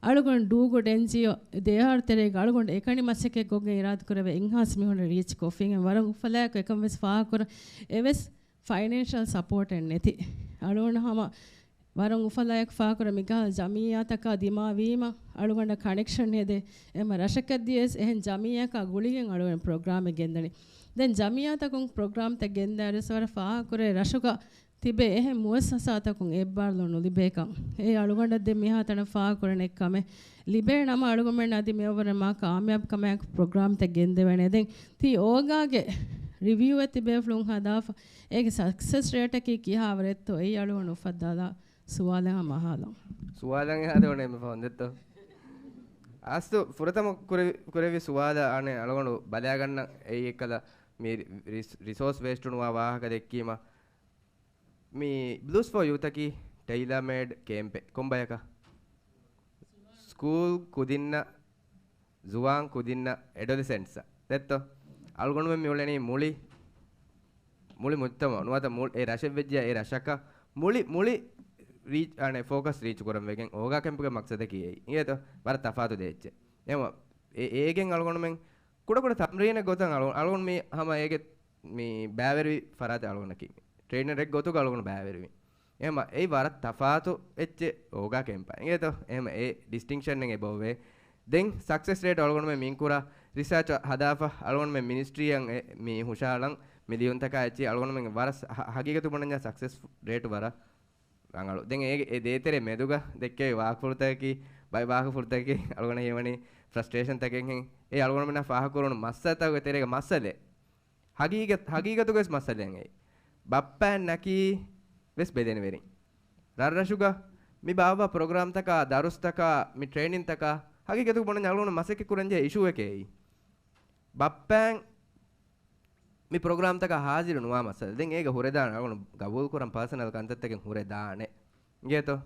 އަޅުގަނޑު ޑޫ ގުޑް އެންޖީއޯ ދެއަހަރު ތެރޭގަ އަޅުގަނޑު އެކަނި މަސައްކަތް ކޮށްގެން އިރާދަކުރެވޭ އެއްހާސް މީހުން ރީޗް ކޮށްފީމޭ. ވަރަށް އުފަލާއެކު އެކަން ވެސް ފާހަގަކުރަން އެވެސް ފައިނޭންޝަލް ސަޕޯޓެއް ނެތި. އަޅުގަނޑު ހަމަ ވަރަށް އުފަލާއެކު ފާކުރ މިކަހަލަ ޖަމިއްޔާތަކާ ދިމާވީމަ، އަޅުގަނޑަށް ކަނެކްޝަން ހެދޭ. އެމަ ރަށަކަށް ދިޔަސް އެހެން ޖަމިއްޔާއަކާ ގުޅިގެން އަޅުގަނޑު ޕްރޮގްރާމެއް ގެންދަނީ. ދެން ޖަމިއްޔާތަކުން ޕްރޮގްރާމްތައް ގެންދާއިރުސް ވަރަށް ފާހަގަކުރޭ ރަށުގަ ތިބޭ އެހެން މުއައްސަސާތަކުން އެއްބާރުލުން ނުލިބޭކަން. އެ އަޅުގަނޑަށް ދެން މިހާތަނަށް ފާހަގަކުރަން އެއްކަމެއް ލިބޭ ނަމަ، އަޅުގަނޑުމެން އަދި މިއަށްވުރެ މާ ކާމިޔާބު ކަމާއެކު ޕްރޮގްރާމްތައް ގެންދެވޭނެ. ދެން ތީ އޯގާގެ ރިވިއުއެއް ތިބޭފުޅުން ހަދާފަ، އޭގެ ސަކްސެސް ރޭޓަކީ ކިހާވަރެއްތޯ އެއީ އަޅުގަނޑު އުފައްދާލާ ސުވާލެއް ހަމަ އަހާލަން. ސުވާލަށް އެހާދެވަނީ އެންމެ ފަހުން ދެއްތޯ؟ އާސްތު ފުރަތަމަ ކުރެ-، ކުރެއްވި ސުވާލަށް އަނެއް އަޅުގަނޑު ބަލާގަންނަ އެއީ އެއްކަލަ މި ރި-، ރިސޯސް ވޭސްޓު ނުވާ ވާހަކަ ދެއްކީމަ، މި ބްލޫސް ފޯ ޔޫތަކީ ޓެއިލާ މޭޑް ކޭމްޕެއް ކޮންބަޔަކަށް؟ ސްކޫލް ކުދިންނަށް، ޒުވާން ކުދިންނަށް، އެޑޮލެސެންޓްސްއަށް ދެއްތޯ؟ އަޅުގަނޑުމެން މި އުޅެނީ މުޅި، މުޅި މުޖްތަމަ ނުވަތަ މު-، އެ ރަށެއް ވެއްޖެ އެ ރަށަކަށް މުޅި، މުޅި ރީޗް، އަނެ ފޯކަސް ރީޗް ކުރަން ވެގެން އޯގާ ކެމްޕުގެ މަޤްޞަދަކީ އެއީ. އިނގޭތޯ؟ ވަރަށް ތަފާތު ދޭއްޗެއް. އެހެންވީމަ އޭގެން އަޅުގަނޑުމެން ކުޑަކުޑަ ތަމްރީނެއް ގޮތަށް އަޅު-، އަޅުގަނޑު މި ހަމަ އޭގެ މި ބައިވެރިވި ފަރާތެއް އަޅުގަނޑަކީ ޓްރެއިނަރެއް ގޮތުގަ އަޅުގަނޑު ބައިވެރިވި. އެހެންވީމަ އެއީ ވަރަށް ތަފާތު އެއްޗެއް އޯގާ ކެމްޕާ. އިނގޭތޯ؟ އެހެންވީމަ އެ ޑިސްޓިންކްޝަންއެއް އެބައޮވޭ. ދެން ސަކްސެސް ރޭޓް އަޅުގަނޑުމެން މިންކުރާ ރިސާޗް ހަދާފަ އަޅުގަނޑުމެން މިނިސްޓްރީއަށް އެ މި ހުށަހަޅަން މި ލިޔުންތަކާ އެއްޗެއް އަޅުގަނޑުމެން ވަރަށް ހަ-، ހަގީގަތު ބުނަންޏާ ސަކްސެސް ރޭޓު ވަރަށް ރަނގަޅު. ދެން އޭގެ އެ ދޭތެރޭ މެދުގަ ދެއްކެވި ވާހަކަފުޅުތަކަކީ، ބައެއް ވާހަކަފުޅުތަކަކީ އަޅުގަނޑަށް ހީވަނީ ފްރަސްޓްރޭޝަންތަކެއްހެން. އެ އަޅުގަނޑުމެންނާ ފާހަގަކުރުނު މައްސަލަތަކުގެ ތެރޭގަ މައްސަލައެއް. ހަގީގަތް-، ހަގީގަތުގަވެސް މައްސަލައެއް އެއީ. ބައްޕައެއްނަކީ ވެސް ބެލެނިވެރިން. ރަށްރަށުގަ މި ބާއްވާ ޕްރޮގްރާމްތަކާ، ދަރުސްތަކާ، މި ޓްރެއިނިންތަކާ، ހަގީގަތުގަ ބުނަންޏާ އަޅުގަނޑު މަސައްކަތް ކުރަންޖެހޭ އިޝޫއެކޭ އެއީ. ބައްޕައިން މި ޕްރޮގްރާމްތަކަށް ހާޒިރު ނުވާ މައްސަލަ. ދެން އޭގަ ހުރެދާނެ އަޅުގަނޑު ގަބޫލުކުރަން ޕާސަނަލް ކަންތައްތަކެއް ހުރެދާނެ. އިނގޭތޯ؟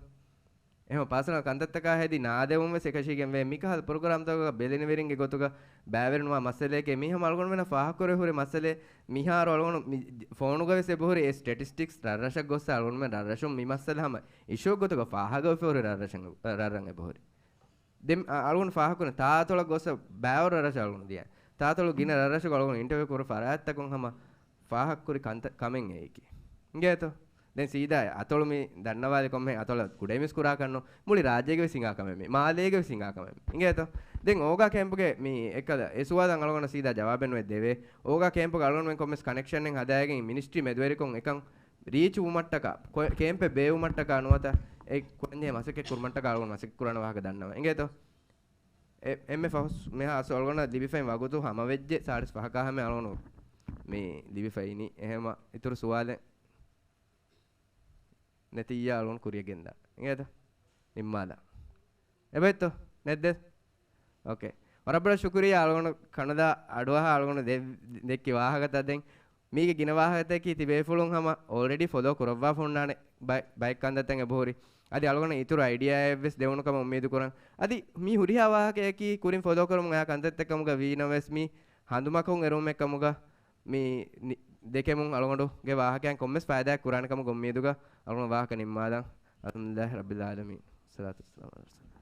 އެހެން ޕާސަނަލް ކަންތައްތަކާ ހެދި ނާދެވުން ވެސް އެކަށީގެންވޭ. މިކަހަލަ ޕްރޮގްރާމްތަކުގަ ބެލެނިވެރިންގެ ގޮތުގަ ބައިވެރިނުވާ މައްސަލައެކޭ. މީ ހަމަ އަޅުގަނޑުމެންނަށް ފާހަގަކުރެވި ހުރި މައްސަލައެއް. މިހާރު އަޅުގަނޑު މި ފޯނުގަ ވެސް އެބަހުރި އެ ސްޓެޓިސްޓިކްސް ރަށްރަށަށް ގޮއްސަ އަޅުގަނޑުމެން ރަށްރަށުން މި މައްސަލަ ހަމަ އިޝޫއެއް ގޮތުގަ ފާހަގަވެފަ ހުރި ރަށްރަށަށް، ރަށްރަށް އެބަހުރި. ދެން އަ-، އަޅުގަނޑު ފާހަގަކުރަން ތާއަތޮޅަށް ގޮސް ބައިވަރު ރަށްރަށަށް އަޅުގަނޑު ދިޔަ. ތާއަތޮޅު ގިނަ ރަށްރަށުގަ އަޅުގަނޑު އިންޓަވިއު ކުރު ފަރާތްތަކުން ހަމަ ފާހަގަކުރި ކަންތައް ކަމެއް އެއީކީ. އިނގޭތޯ؟ ދެން ސީދާ އަތޮޅު މި ދަންނަވާލި ކޮންމެ އަތޮޅަށް ކުޑައިމީސް ކުރާ ކަންނު މުޅި ރާއްޖޭގެ ވެސް ހިނގާ ކަމެއް މީ. މާލޭގެ ވެސް ހިނގާ ކަމެއް މީ. އިނގޭތޯ؟ ދެން އޯގާ ކޭމްޕުގެ މި އެއްކަލަ އެ ސުވާލަށް އަޅުގަނޑަށް ސީދާ ޖަވާބެއް ނުވެ ދެވޭ. އޯގާ ކޭމްޕުގަ އަޅުގަނޑުމެން ކޮންމެސް ކަނެކްޝަނެއް ހަދާގެން މިނިސްޓްރީ މެދުވެރިކޮށް އެކަން ރީޗް ވުމަށްޓަކާ، ކޮ-، ކޭމްޕެއް ބޭއްވުމަށްޓަކާ ނުވަތަ އެ ކުރަންޖެހޭ މަސައްކަތް ކުރުމަށްޓަކާ އަޅުގަނޑު މަސައްކަތް ކުރާނެ ވާހަކަ ދަންނަވަން. އިނގޭތޯ؟ އެ-، އެންމެ ފަހު މިހާ އަސް އަޅުގަނޑަށް ލިބިފައި ވަގުތު ހަމަވެއްޖެ ސާޅީސް ފަހަކާ ހަމަ އަޅުގަނޑު މި ލިބިފައިނީ. އެހެމަ އިތުރު ސުވާލެއް ނެތިއްޔާ އަޅުގަނޑު ކުރިއަށް ގެންދާ. އިނގޭތަ؟ ނިންމާލާ. އެބައިތޯ؟ ނެއްދެ؟ އޯކޭ. ވަރަށް ބޮޑަށް ޝުކުރިއްޔާ އަޅުގަނޑު ކަނުލާ އަޑުއަހާ އަޅުގަނޑު ދެ-، ދެއްކި ވާހަކަތައް ދެން މީގެ ގިނަ ވާހަކަތަކީ ތިބޭފުޅުން ހަމަ އޯލްރެޑީ ފޮލޯ ކުރައްވާފަ ހުންނާނެ ބައެއް، ބައެއް ކަންތައްތައް އެބަހުރި. އަދި އަޅުގަނޑަށް އިތުރު އައިޑިއާއެއް ވެސް ދެވުނު ކަމަށް އުއްމީދު ކުރަން. އަދި މި ހުރިހާ ވާހަކަޔަކީ ކުރިން ފޮލޯ ކުރަމުން އައި ކަންތައްތައް ކަމުގަ ވީނަމަވެސް މި ހަނދުމަކޮށް އެރުވުމެއް ކަމުގަ މި ނި-، ދެކެމުން އަޅުގަނޑުގެ ވާހަކައިން ކޮންމެސް ފައިދާއެއް ކުރާނެ ކަމުގެ އުއްމީދުގަ އަޅުގަނޑު ވާހަކަ ނިންމާލަން. އަލްޙަމްދުލިއްލާހި ރައްބިލް ޢާލަމީން. ވައްޞަލާތު ވައްސަލާމު ޢަލާ ރަސޫލި.